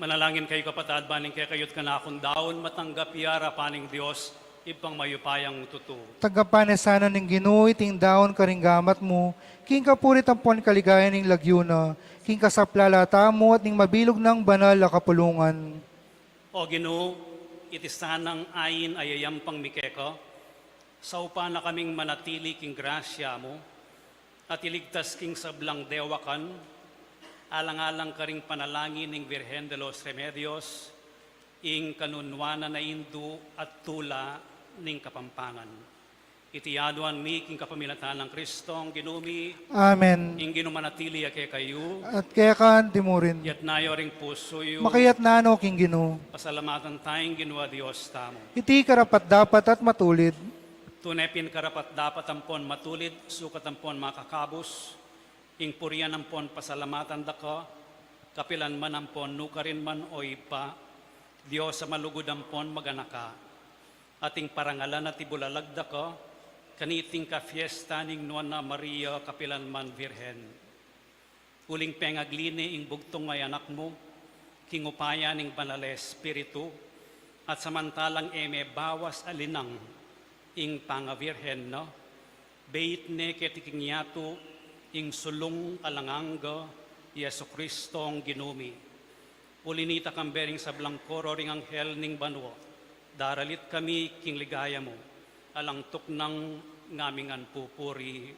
Manalangin kayu, kapatad, ban ing kekayu't kanakung daun matanggap ya arapan ning Dios, Ibpang mayupayang tutu. Tanggapan na sana ning Ginu iting daun karing gamat mu, king kapurian ampon kaligayan ning lagyu na, king kasaplalan tamu at ning mabilug nang banal a kapulungan. O Ginu, iti sanang ain a yayampang mi keka, saupan na kaming manatili king grasya mu, at iligtas king sablang dewakan, alang-alang karing panalangin ning Virgen de los Remedios, ing kanunuanan a indu at tula ning Kapampangan. Iti aduan mi king kapamilatan nang Kristong Ginu mi. Amen. Ing Ginu manatili ya kekayu. At keka naman murin. Itas yu ring pusu yu. Makaitas na no king Ginu. Pasalamatan taya ing Ginu a Dios tamu. Iti karapat-dapat at matulid. Tune pin karapat-dapat ampon matulid, sukat ampon makakabus, ing purian ampon pasalamatan da ka, kapilan man ampon nukarin man, o Ibpa, Dios a malugud ampon maganaka. At ing parangalan at ibulalag da ka, kaniting kafiesta ning Nuan a Maria, kapilan man Virgen. Uling pengagli ne ing bugtung a Anak mu, king upaya ning Banal a Espiritu, at samantalang e me bawas a linang ing pangavirgen na, beit ne keti king yatu ing sulung alang angga, i Jesucristong Ginu mi. Uli nita kambe ring sablang koro ring anghel ning banua, daralit kami king ligaya mu, alang tuknang ngamingan pupuri.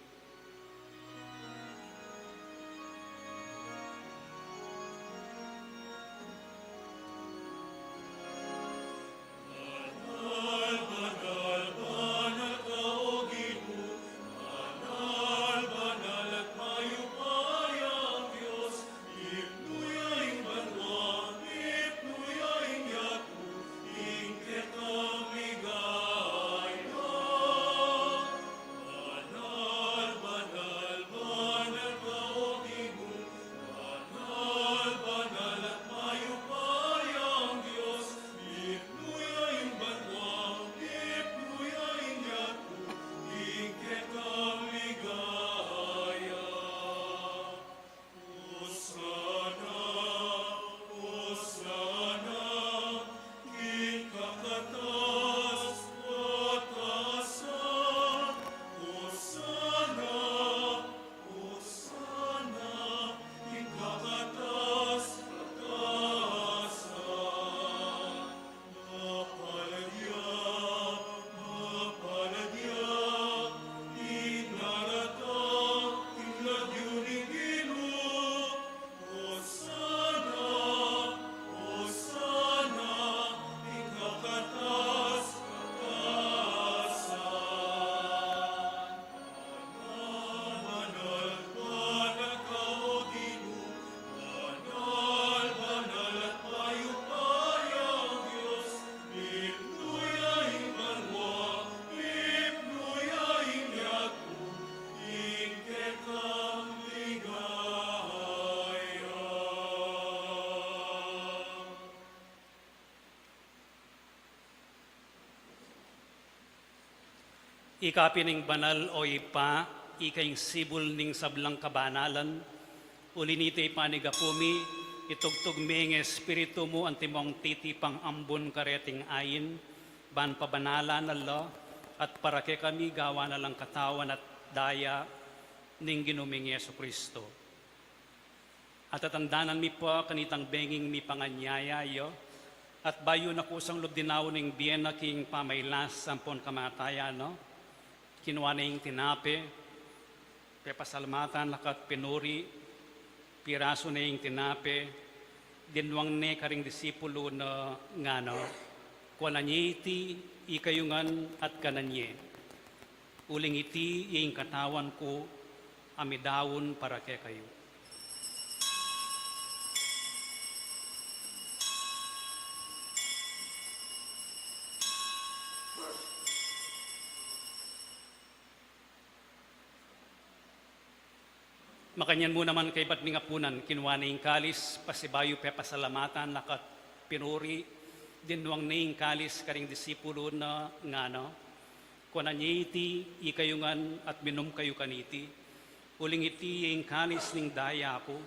Ika pin ing banal, o Ibpa, ika ing sibul ning sablang kabanalan. Uli nita, Ibpa, ning gapu mi, itugtug me ing Espiritu mu antimong titipang ambun kareting ain, ban pabanalan na la, at para kekami gawan na lang katawan at daya ning Ginu ming Jesucristo. At tatandanan mi pa kanitang benging mipanganyaya ya, at bayu na kusang lub dinaun ing bie na king pamailas ampon kamatayan na, kinua ne ing tinape, pepasalamatan la ka at pinuri, pirasu ne ing tinape, dinuang ne karing disipulu na, ngana: Kuanan ye iti ikayu ngan at kanan ye. Uling iti ing katawan ku a midaun para kekayu. Makanyan mu naman kaybat ning apunan, kinua ne ing kalis, pasibayu pepasalamatan la ka at pinuri, dinuang ne ing kalis karing disipulu na, ngana: Kuanan ye iti ikayu ngan at minum kayu kaniti, uling iti ing kalis ning daya ku,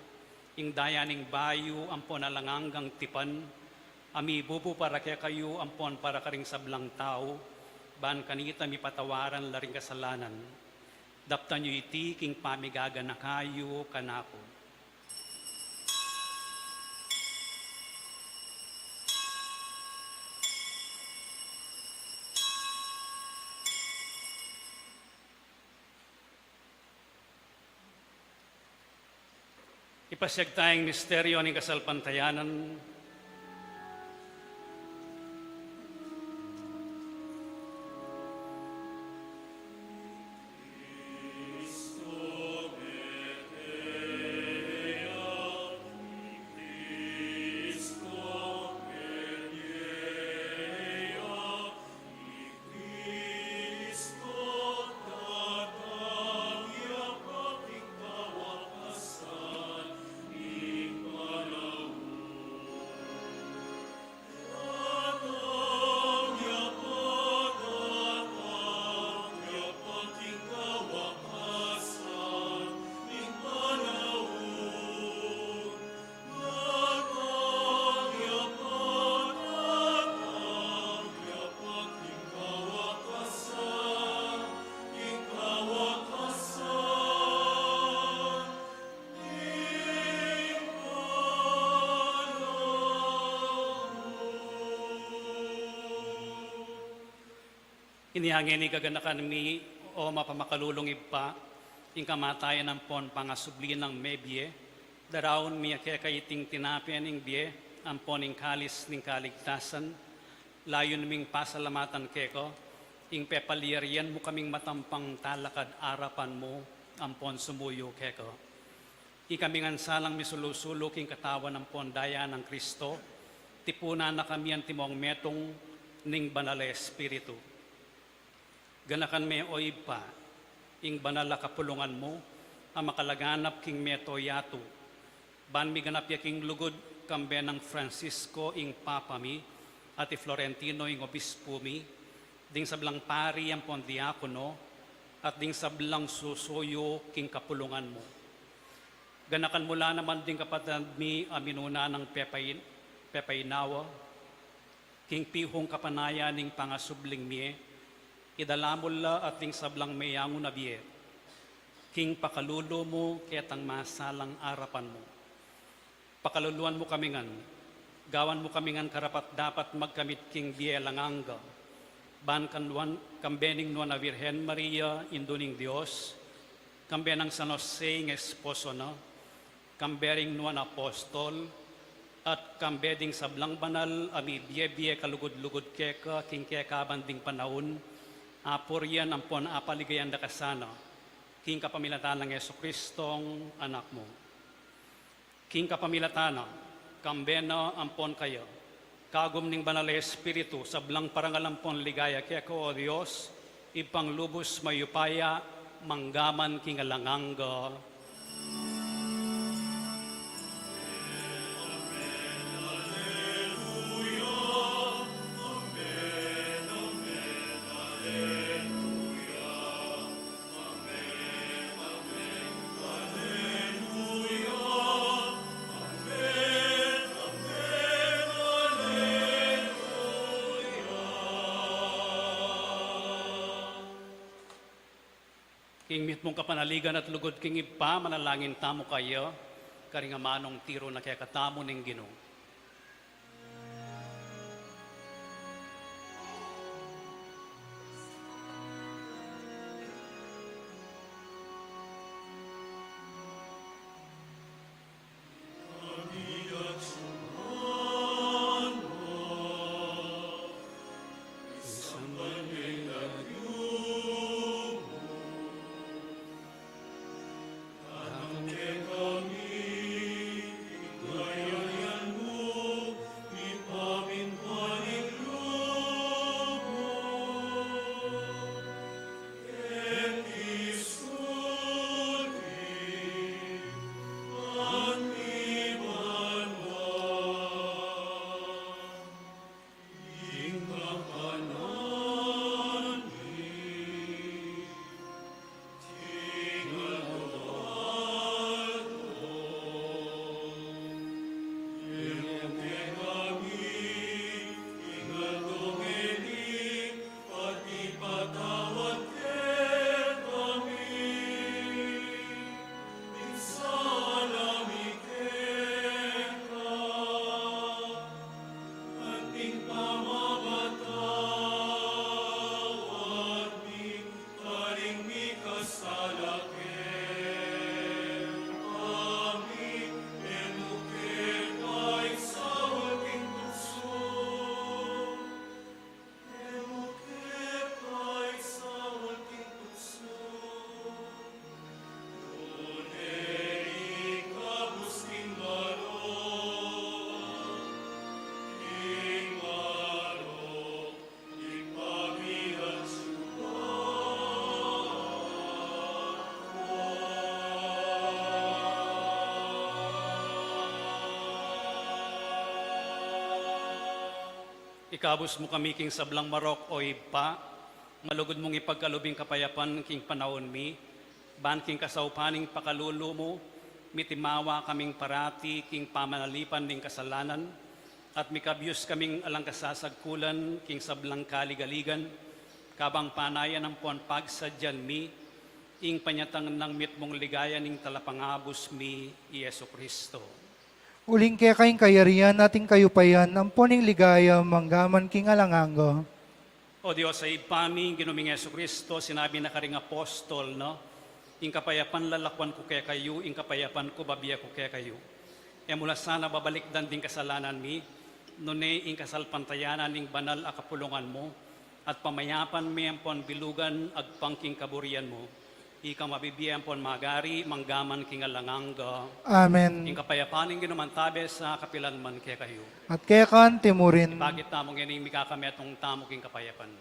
ing daya ning bayu ampon alang anggang tipan, a mibubu para kekayu ampon para karing sablang tau, Ban kanita mipatawaran la ring kasalanan. Daptan yu iti king pamigaganaka yu kanaku. Ipasiag taya ing misteryo ning kasalpantayanan. Inya ngeni gaganakan mi, o mapamakalulung Ibpa, ing kamatayan ampon pangasubli nang mebie, daraun mi keka iting tinape ning bie, ampon ing kalis ning kaligtasan, layun ming pasalamatan keka, ing pepalyarian mu kaming matampang talakad arapan mu, ampon sumuyu keka. Ikami ngan salang misulu-sulu king katawan ampon daya nang Kristo, tipunan na kami antimong metung ning Banal a Espiritu. Ganakan me, o Ibpa, ing banal a kapulungan mu, a makalaganap king mabilug a yatu. Ban miganap ya king lugud, kambe nang Francisco ing Papa mi, at i Florentino ing Obispu mi, ding sablang pari ampon diakono, at ding sablang susuyu king kapulungan mu. Ganakan mu la naman ding kapatad mi a minuna nang pepain-, pepainawa, king pihung kapanayan ning pangasubling mie, idala mu la at ding sablang meyangu na bie, king pakalulu mu ketang masalang arapan mu. Pakaluluan mu kami ngan, gawan mu kami ngan karapat-dapat magkamit king bie alang angga, ban kanluan, kambe ning Nuan a Virgen Maria, Indu ning Dios, kambe nang San Jose ing esposo na, kambe ring Nuan a Apostol, at kambe ding sablang banal a mibie-bie kalugud-lugud keka king kekaban ding panaun, apurian ampon apaligayan da ka sana, king kapamilatan nang Jesucristong Anak mu. King kapamilatan na, kambe na ampon kaya, kagum ning Banal a Espiritu, sablang parangal ampon ligaya keka, o Dios, Ibpang lubus mayupaya, mangga man king alang angga. King mitmung kapanaligan at lugud king Ibpa, manalangin tamu kaya, karing amanung tiru na kekatamu ning Ginu. Ikabus mu kami king sablang marok, o Ibpa, malugud mung ipagkalub ing kapayapan king panaun mi, ban king kasaupan ning pakalulu mu, mitimawa kaming parati king pamanalipan ning kasalanan, at mikabyus kaming alang kasasagkulan king sablang kaligaligan, kabang panayan ampon pagsadyan mi ing panyatang nang mitmung ligaya ning Talapangabus mi, i Jesu Cristo. Uling keka ing kayarian at ing kayupayan ampon ing ligaya manggaman king alang angga. O Dios a Ibpa mi, ing Ginu ming Jesu Cristo, sinabi na karing apostol na, "Ing kapayapan lalakuan ku kekayu, ing kapayapan ku babie ku kekayu." E mu la sana babalikdan ding kasalanan mi, nune ing kasalpantayanan ning banal a kapulungan mu, at pamayapan mi ampon bilugan agpang king kaburian mu. Ika mabibie ampon magari, manggaman king alang angga. Amen. Ing kapayapan ning Ginu mantabe sa kapilan man kekayu. At keka anti mu rin. Ipakit tamu ngeni ing mikakametung tamu king kapayapan.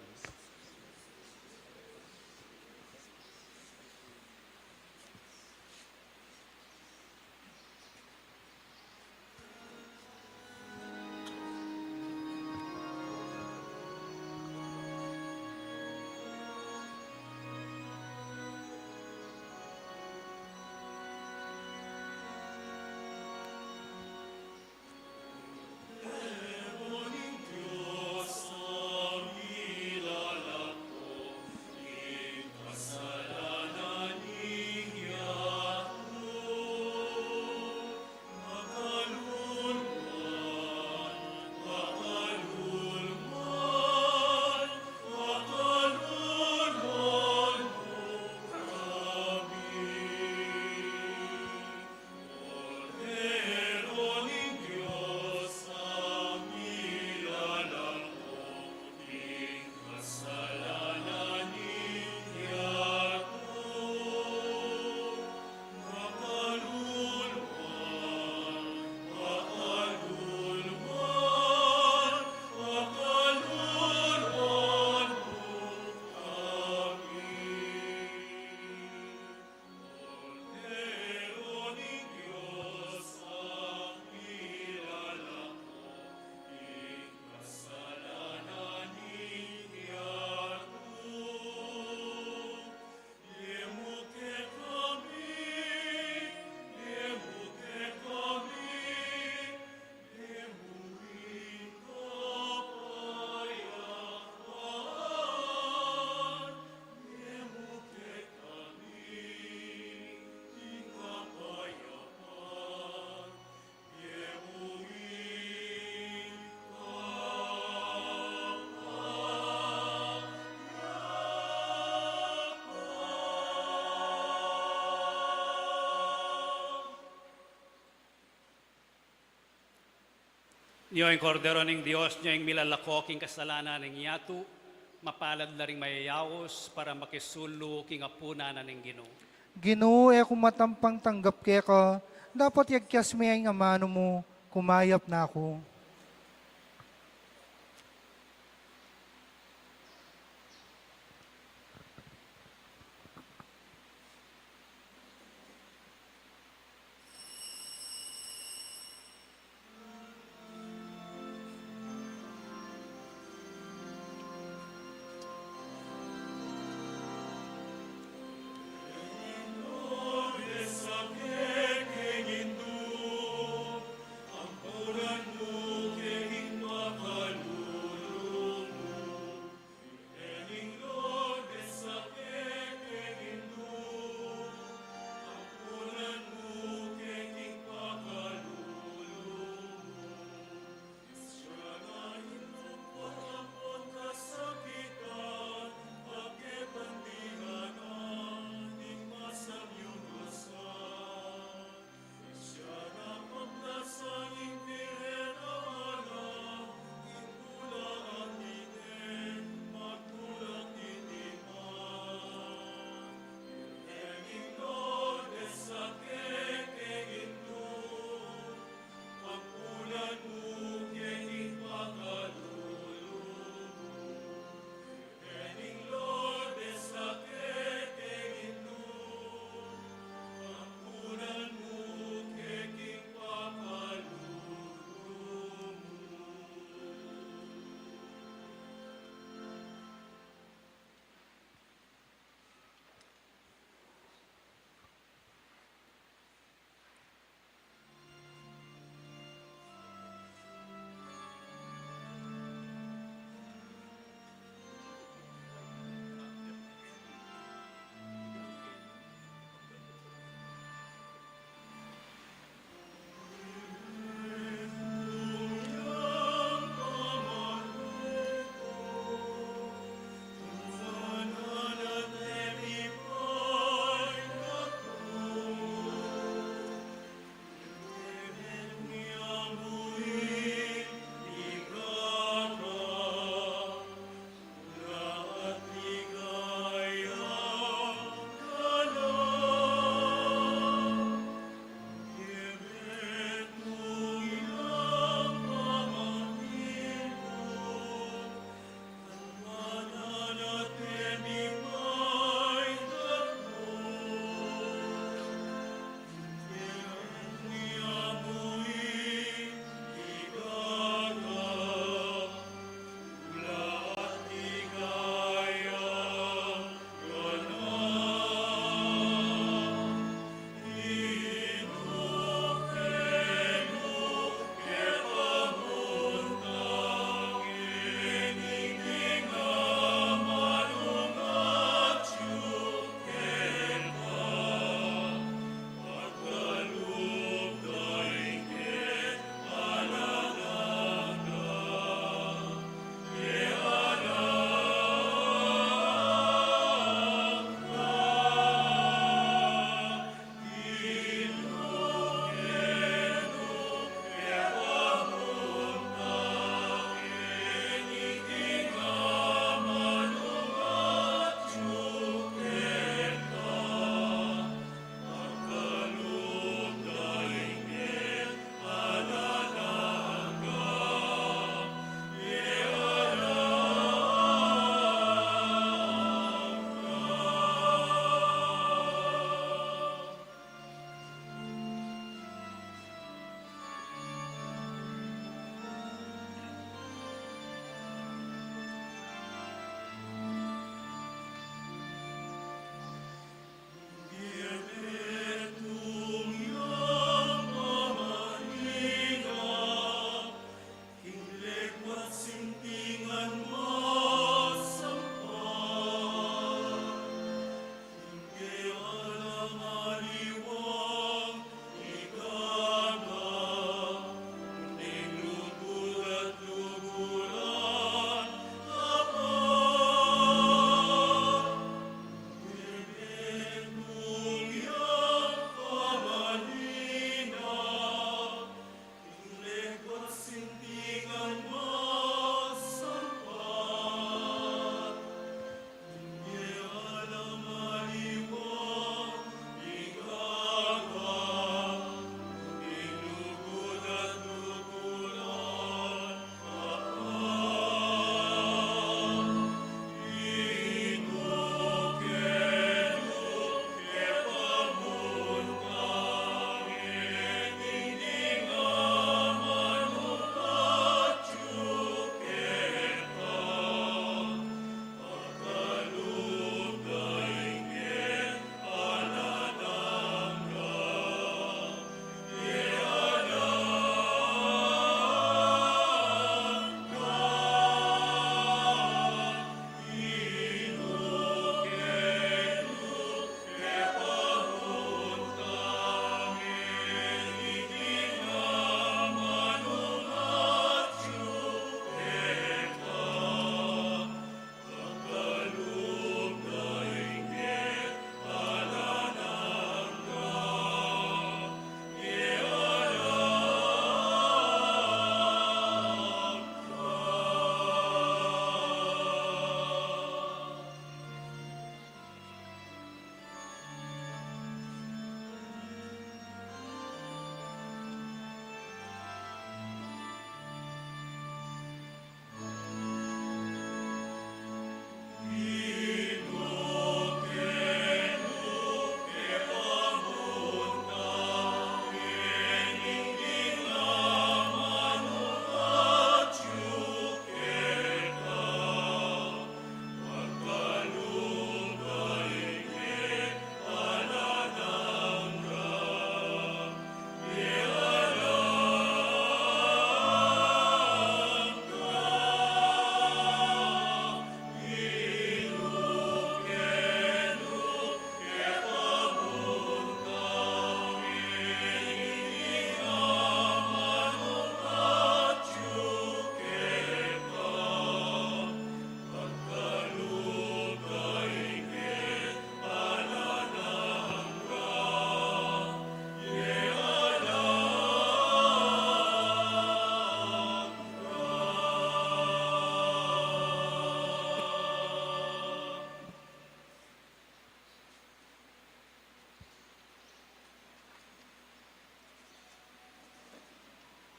Nyo ing Kordero ning Dios, nyo ing milalako king kasalanan ning yatu, mapalad la ring mayayaus para makisulu king apunan na ning Ginu. Ginu, e ku matampang tanggap keka, dapot yagkas me ing amanu mu, kumayap na ku.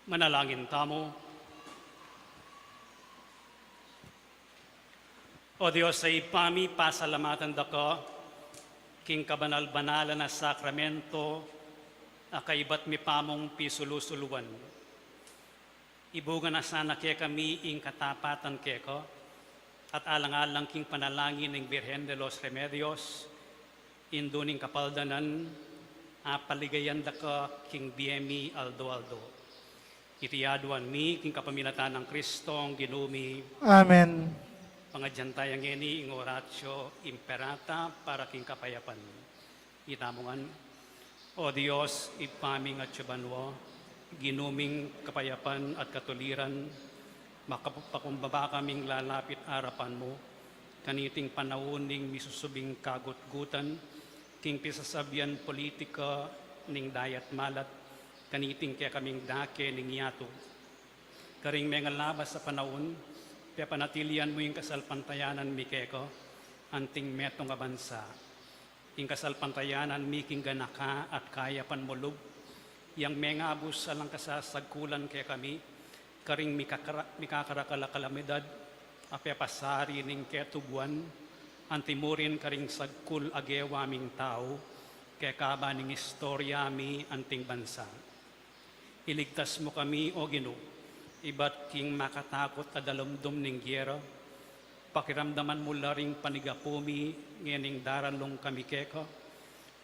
Manalangin tamu. O Dios a Ibpa mi, pasalamatan da ka king kabanal-banalan a sakramento a kaibat mi pamung pisulu-suluan. Ibuga na sana kekami ing katapatan keka, at alang-alang king panalangin ning Birhen de los Remedios, Indu ning kapaldanan, apaligayan da ka king bie mi aldo-aldo. Iti aduan mi king kapamilatan nang Kristong Ginu mi. Amen. Pangadyan taya ngeni ing Oratio Imperata para king kapayapan. Itamu ngan. O Dios, Ibpa ming atsu banua, Ginu ming kapayapan at katuliran, makapakumbaba kaming lalapit arapan mu, kaniting panaun ning misusubing kagutgutan, king pisasabian politika ning dayat malat, kaniting kekaming dake ning yatu. Karing mengalabas a panaun, pepanatilian mu ing kasalpantayanan mi keka, anting metung a bansa. Ing kasalpantayanan mi king ganaka at kayapan mu lub, yang mengabus alang kasasagkulan kekami, karing mikakara-, mikakarakal a kalamidad, a pepasari ning ketubuan, anti mu rin karing sagkul a gewa ming tau, kekaba ning istorya mi anting bansa. Iligtas mu kami, O Ginu, ibat king makatakut a dalumdum ning gera, pakiramdaman mu la ring panigapu mi, ngening daralung kami keka,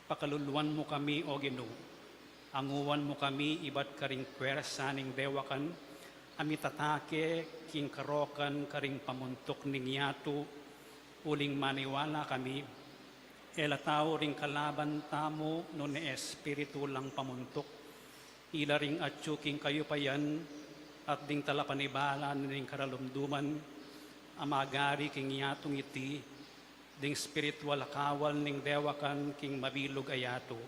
pakaluluan mu kami, O Ginu, anguan mu kami ibat karing pwersa ning dewakan, a mitatake king karokan karing pamuntuk ning yatu, uling maniwala kami, e la tau ring kalaban tamu nune espiritu lang pamuntuk, ila ring atsu king kayupayan at ding talapanibala ning karalumduman, a magari king yatung iti, ding spiritual a kawal ning dewakan king mabilug a yatu.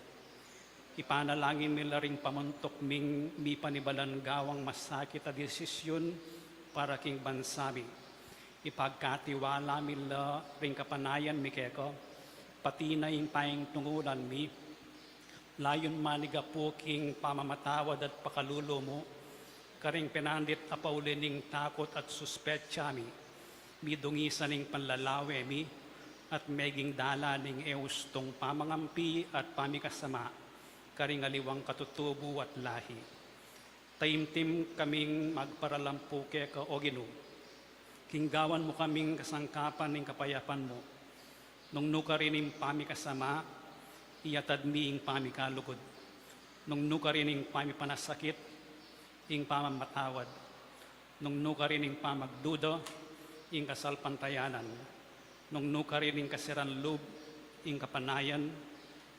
Ipanalangin mi la ring pamuntuk ming mipanibalan gawang masakit a desisyun para king bansa mi. Ipagkatiwala mi la ring kapanayan mi keka, pati na ing paintungulan mi, layun manigapu king pamamatawad at pakalulu mu, karing penandit a pauli ning takut at suspetsa mi, midungisan ing panlalawe mi, at meging dalan ning e ustung pamangampi at pamikasama, karing aliwang katutubu at lahi. Taimtim kaming magparalampu keka, O Ginu. King gawan mu kaming kasangkapan ning kapayapan mu. Nung nukarin ing pamikasama, iyatad mi ing pamikalugud. Nung nukarin ing pamipanasakit, ing pamamatawad. Nung nukarin ing pamagduda, ing kasalpantayanan. Nung nukarin ing kasiran lub, ing kapanayan.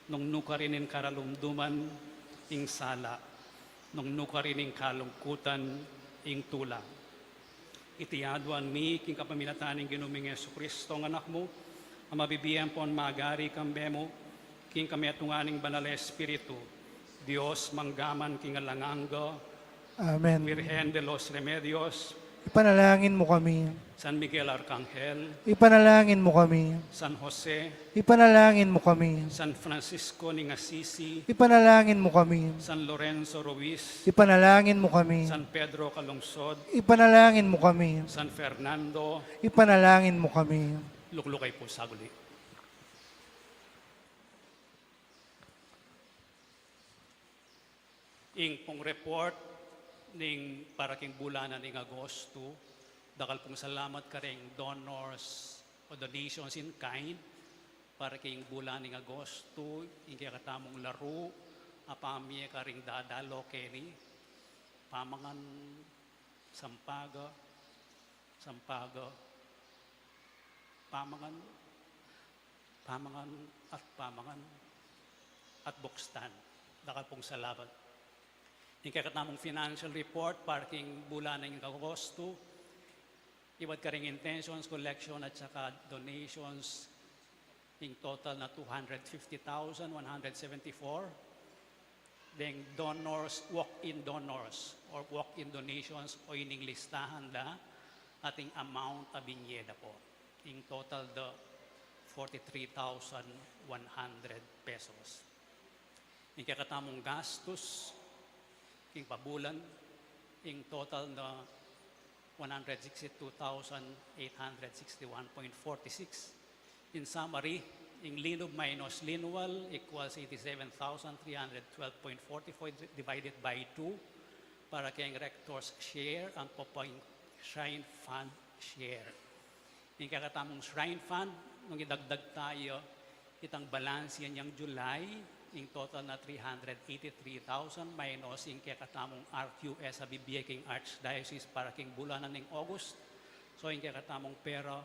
Nung nukarin ing karalumduman, ing sala. Nung nukarin ing kalungkutan, ing tula. Iti aduan mi king kapamilatan ning Ginu ming Jesucristo, a Anak mu, a mabibie ampon magari kambe mu, king kametungan ning Banal a Espiritu, Dios mangga man king alang angga. Amen. Virgen de los Remedios. Ipanalangin mu kami. San Miguel Arcangel. Ipanalangin mu kami. San Jose. Ipanalangin mu kami. San Francisco ning Assisi. Ipanalangin mu kami. San Lorenzo Ruiz. Ipanalangin mu kami. San Pedro Calungsod. Ipanalangin mu kami. San Fernando. Ipanalangin mu kami. Lukluk kayu pu saguli. Ing pung report ning para king bulan na ning Agosto, dakal pung salamat karing donors o donations in kind para king bulan ning Agosto, ing kekatamung laru, a pamie karing dadalo keni, pamangan, sampaga, sampaga, pamangan, pamangan at pamangan at bukstan. Dakal pung salamat. Ing kekatamung financial report para king bulan ning Agosto, ibat karing intentions, collection at saka donations, ing total na two hundred fifty thousand one hundred seventy-four. Deng donors, walk-in donors, or walk-in donations, o ining listahan da, at ing amount a binye da pu. Ing total da, forty-three thousand one hundred pesos. Ing kekatamung gastus, king pabulan, Ing total na one hundred sixty-two thousand eight hundred sixty-one point forty-six. In summary, ing linub minus linual equals eighty-seven thousand three hundred twelve point forty-four divided by two para keng rector's share ampo pa ing shrine fund share. Ing kekatamung shrine fund, nung idagdag ta ya itang balanse neng July, ing total na three hundred eighty-three thousand minus ing kekatamung R Q S a bibie king Archdiocese para king bulanan ning August. So, ing kekatamung pera,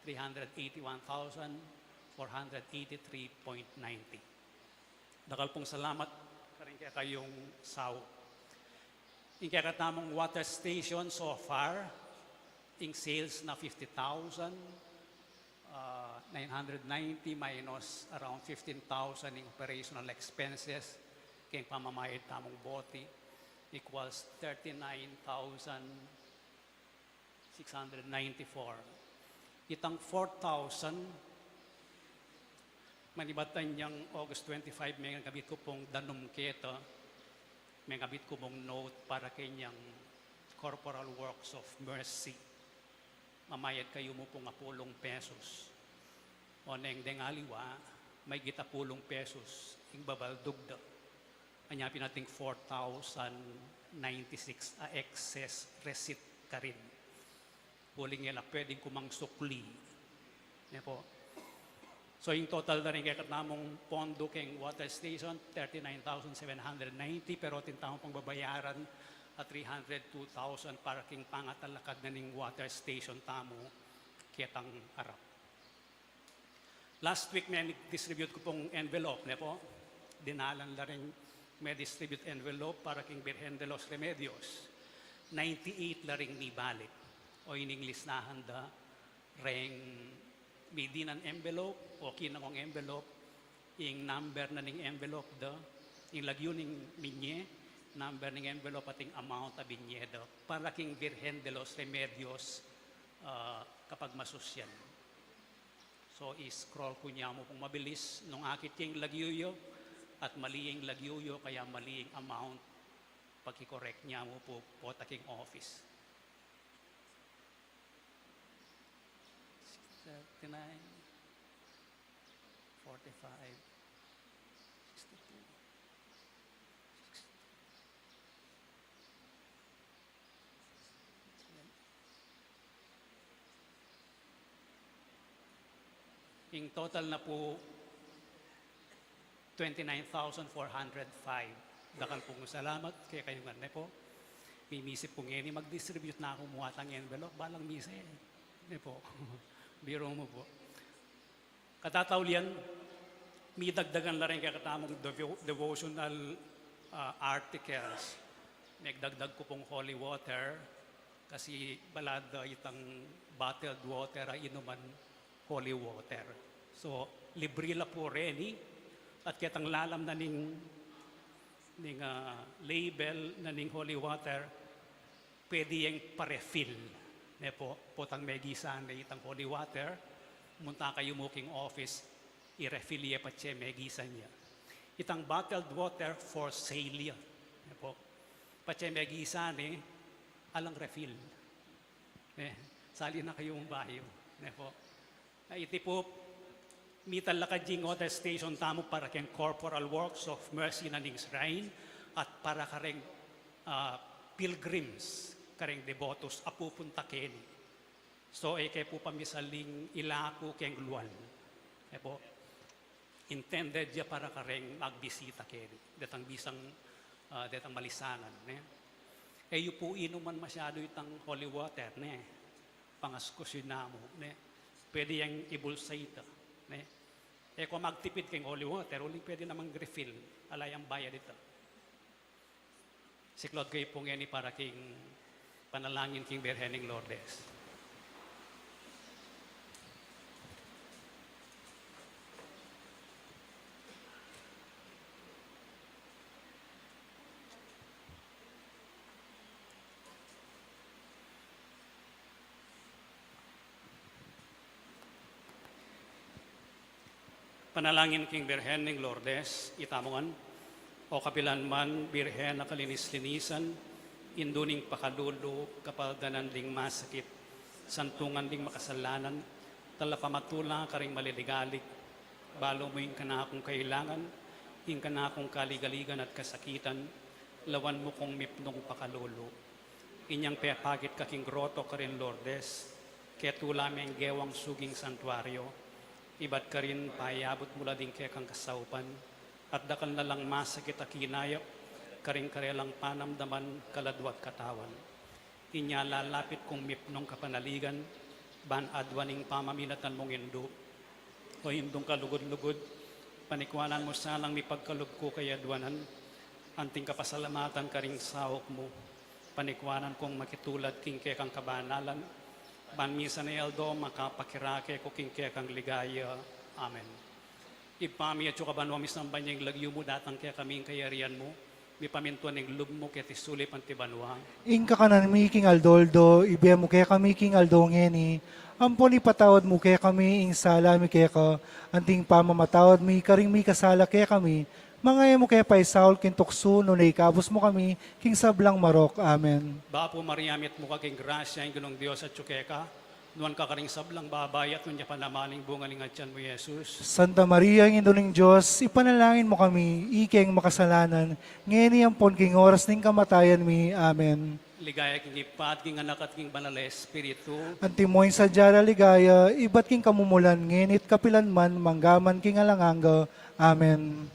three hundred eighty-one thousand four hundred eighty-three point ninety. Dakal pung salamat karing kekayung saup. Ing kekatamung water station so far, ing sales na fifty thousand, ah, nine hundred ninety minus around fifteen thousand ing operational expenses, keng pamamayad tamung bote, equals thirty-nine thousand six hundred ninety-four. Itang four thousand, manibatan yang August twenty-five, mengabit ku pung danum keta, mengabit ku pung note para kenyang Corporal Works of Mercy. Mamayad kayu mu pung apulung pesos. Oneng deng aliwa, maygit apulung pesos ing babaldug da. Anya pin ating four thousand ninety-six a excess receipt karin. Uling e la pwedeng kumangsukli. Ne po. So, ing total da ring kekatamung pondo keng water station, thirty-nine thousand seven hundred ninety, pero atin tamung pang babayaran a three hundred two thousand para king pangatalakad na ning water station tamu ketang arap. Last week, me-distribute ku pung envelope, ne po? Dinalan la ring me-distribute envelope para king Birhen de los Remedios. Ninety-eight la ring mibalik. O ining listahan da reng midinan envelope o kinangong envelope, ing number na ning envelope da, ing lagyu ning minye, number ning envelope at ing amount a binye da para king Birhen de los Remedios, ah, kapag masusyan. So, i-scroll ku nya mu pung mabilis. Nung akit ye ing lagyu yu at mali ing lagyu yu, kaya mali ing amount, paki-correct nya mu pu pota king office. Thirty-nine, forty-five, sixty-two. Ing total na pu, twenty-nine thousand four hundred five. Dakal pung salamat kekayu ngan, ne po. Mimisip ku ngeni mag-distribute na ku mu atang envelope, balang misa, ne po. Biro mu po. Katataulian, midagdagan la ring kekatamung devo-, devotional, ah, articles. Megdagdag ku pung holy water, kasi balada itang bottled water a inuman holy water. So, libri la pu reni, at ketang lalam na ning, ning, ah, label na ning holy water, pwede yang pa-refill. Ne po, potang megisan ne itang holy water, munta kayu mu king office, i-refill ye patse megisan ya. Itang bottled water for sale ya. Ne po, patse megisan ne, alang refill. Ne, sali na kayu mu bayu. Ne po. Na iti pu, mitalakad ya ing water station tamu para keng Corporal Works of Mercy na ning shrine at para kareng, ah, pilgrims, kareng devotos a pupunta keni. So, e ke pu pamisaling ilaku keng lual. E po, intended ya para kareng magbisita keni. Detang bisang, ah, detang malisangan, ne? E yu pu inuman masyadu itang holy water, ne? Pangaskusin na mu, ne? Pwede yang ibulsa ita, ne? E ko magtipid keng holy water, uling pwede namang refill, ala yang bayad ita. Siklaud kayu pu ngeni para king panalangin king Birhen ning Lourdes. Panalangin king Birhen ning Lourdes, itamu ngan. O kapilan man Birhen a kalinis-linisan, Indu ning pakalulu, kapaldanan ding masakit, santungan ding makasalanan, talapamatula karing maliligalig, balu mu ing kanakung kailangan, ing kanakung kaligaligan at kasakitan, lawan mu kung mipnung pakalulu. Inyang pepakit ka king groto karin Lourdes, ketula me ing gewang suging santuario, ibat karin payabut mu la ding kekang kasaupan, at dakal na lang masakit a kinayap, karing karelang panamdaman, kaladwa at katawan. Inya lalapit kung mipnung kapanaligan, ban aduan ing pamaminatan mung indu. O Indung kalugud-lugud, panikwanan mu sanang mipagkalub ku kaya aduanan, anting kapasalamatan karing sauk mu, panikwanan kung makitulad king kekang kabanalan, ban misan a aldo makapakirake ku king kekang ligaya. Amen. Ibpa mi, atsu ka banua, misamban ya ing lagyu mu, datang kekami ing kayarian mu, mipamintuan ing lub mu keti sulip anti banua. Ing kakanan mi king aldo-aldo, ibie mu kekami king aldo ngeni, ampon ipatawad mu kekami ing sala mi keka, anting pamamatawad mi karing mikasala kekami, manga e mu ke paisaul king tuksu, nune ikabus mu kami king sablang marok. Amen. Bapu Maria, mitmu ka king grasya, ing Ginung Dios atsu keka, nuan ka karing sablang babai, at nuan ya pa naman ing bunga ning atian mu, Jesus. Santa Maria, Indu ning Dios, ipanalangin mu kami ikeng makasalanan, ngeni ampon king oras ning kamatayan mi. Amen. Ligaya king Ibpa, at king Anak, at king Banal a Espiritu. Antimo ing sadya ra ligaya, ibat king kamumulan, ngeni at kapilan man, mangga man king alang angga. Amen.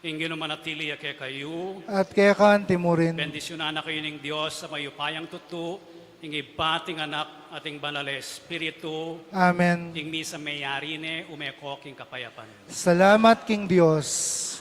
Ing Ginu manatili ya kekayu. At keka anti mu rin. Bendisyunan na kayu ning Dios a mayupayang tutu, ing Ibpa, at ing Anak, at ing Banal a Espiritu. Amen. Ing misa meyari ne, ume ko king kapayapan. Salamat king Dios.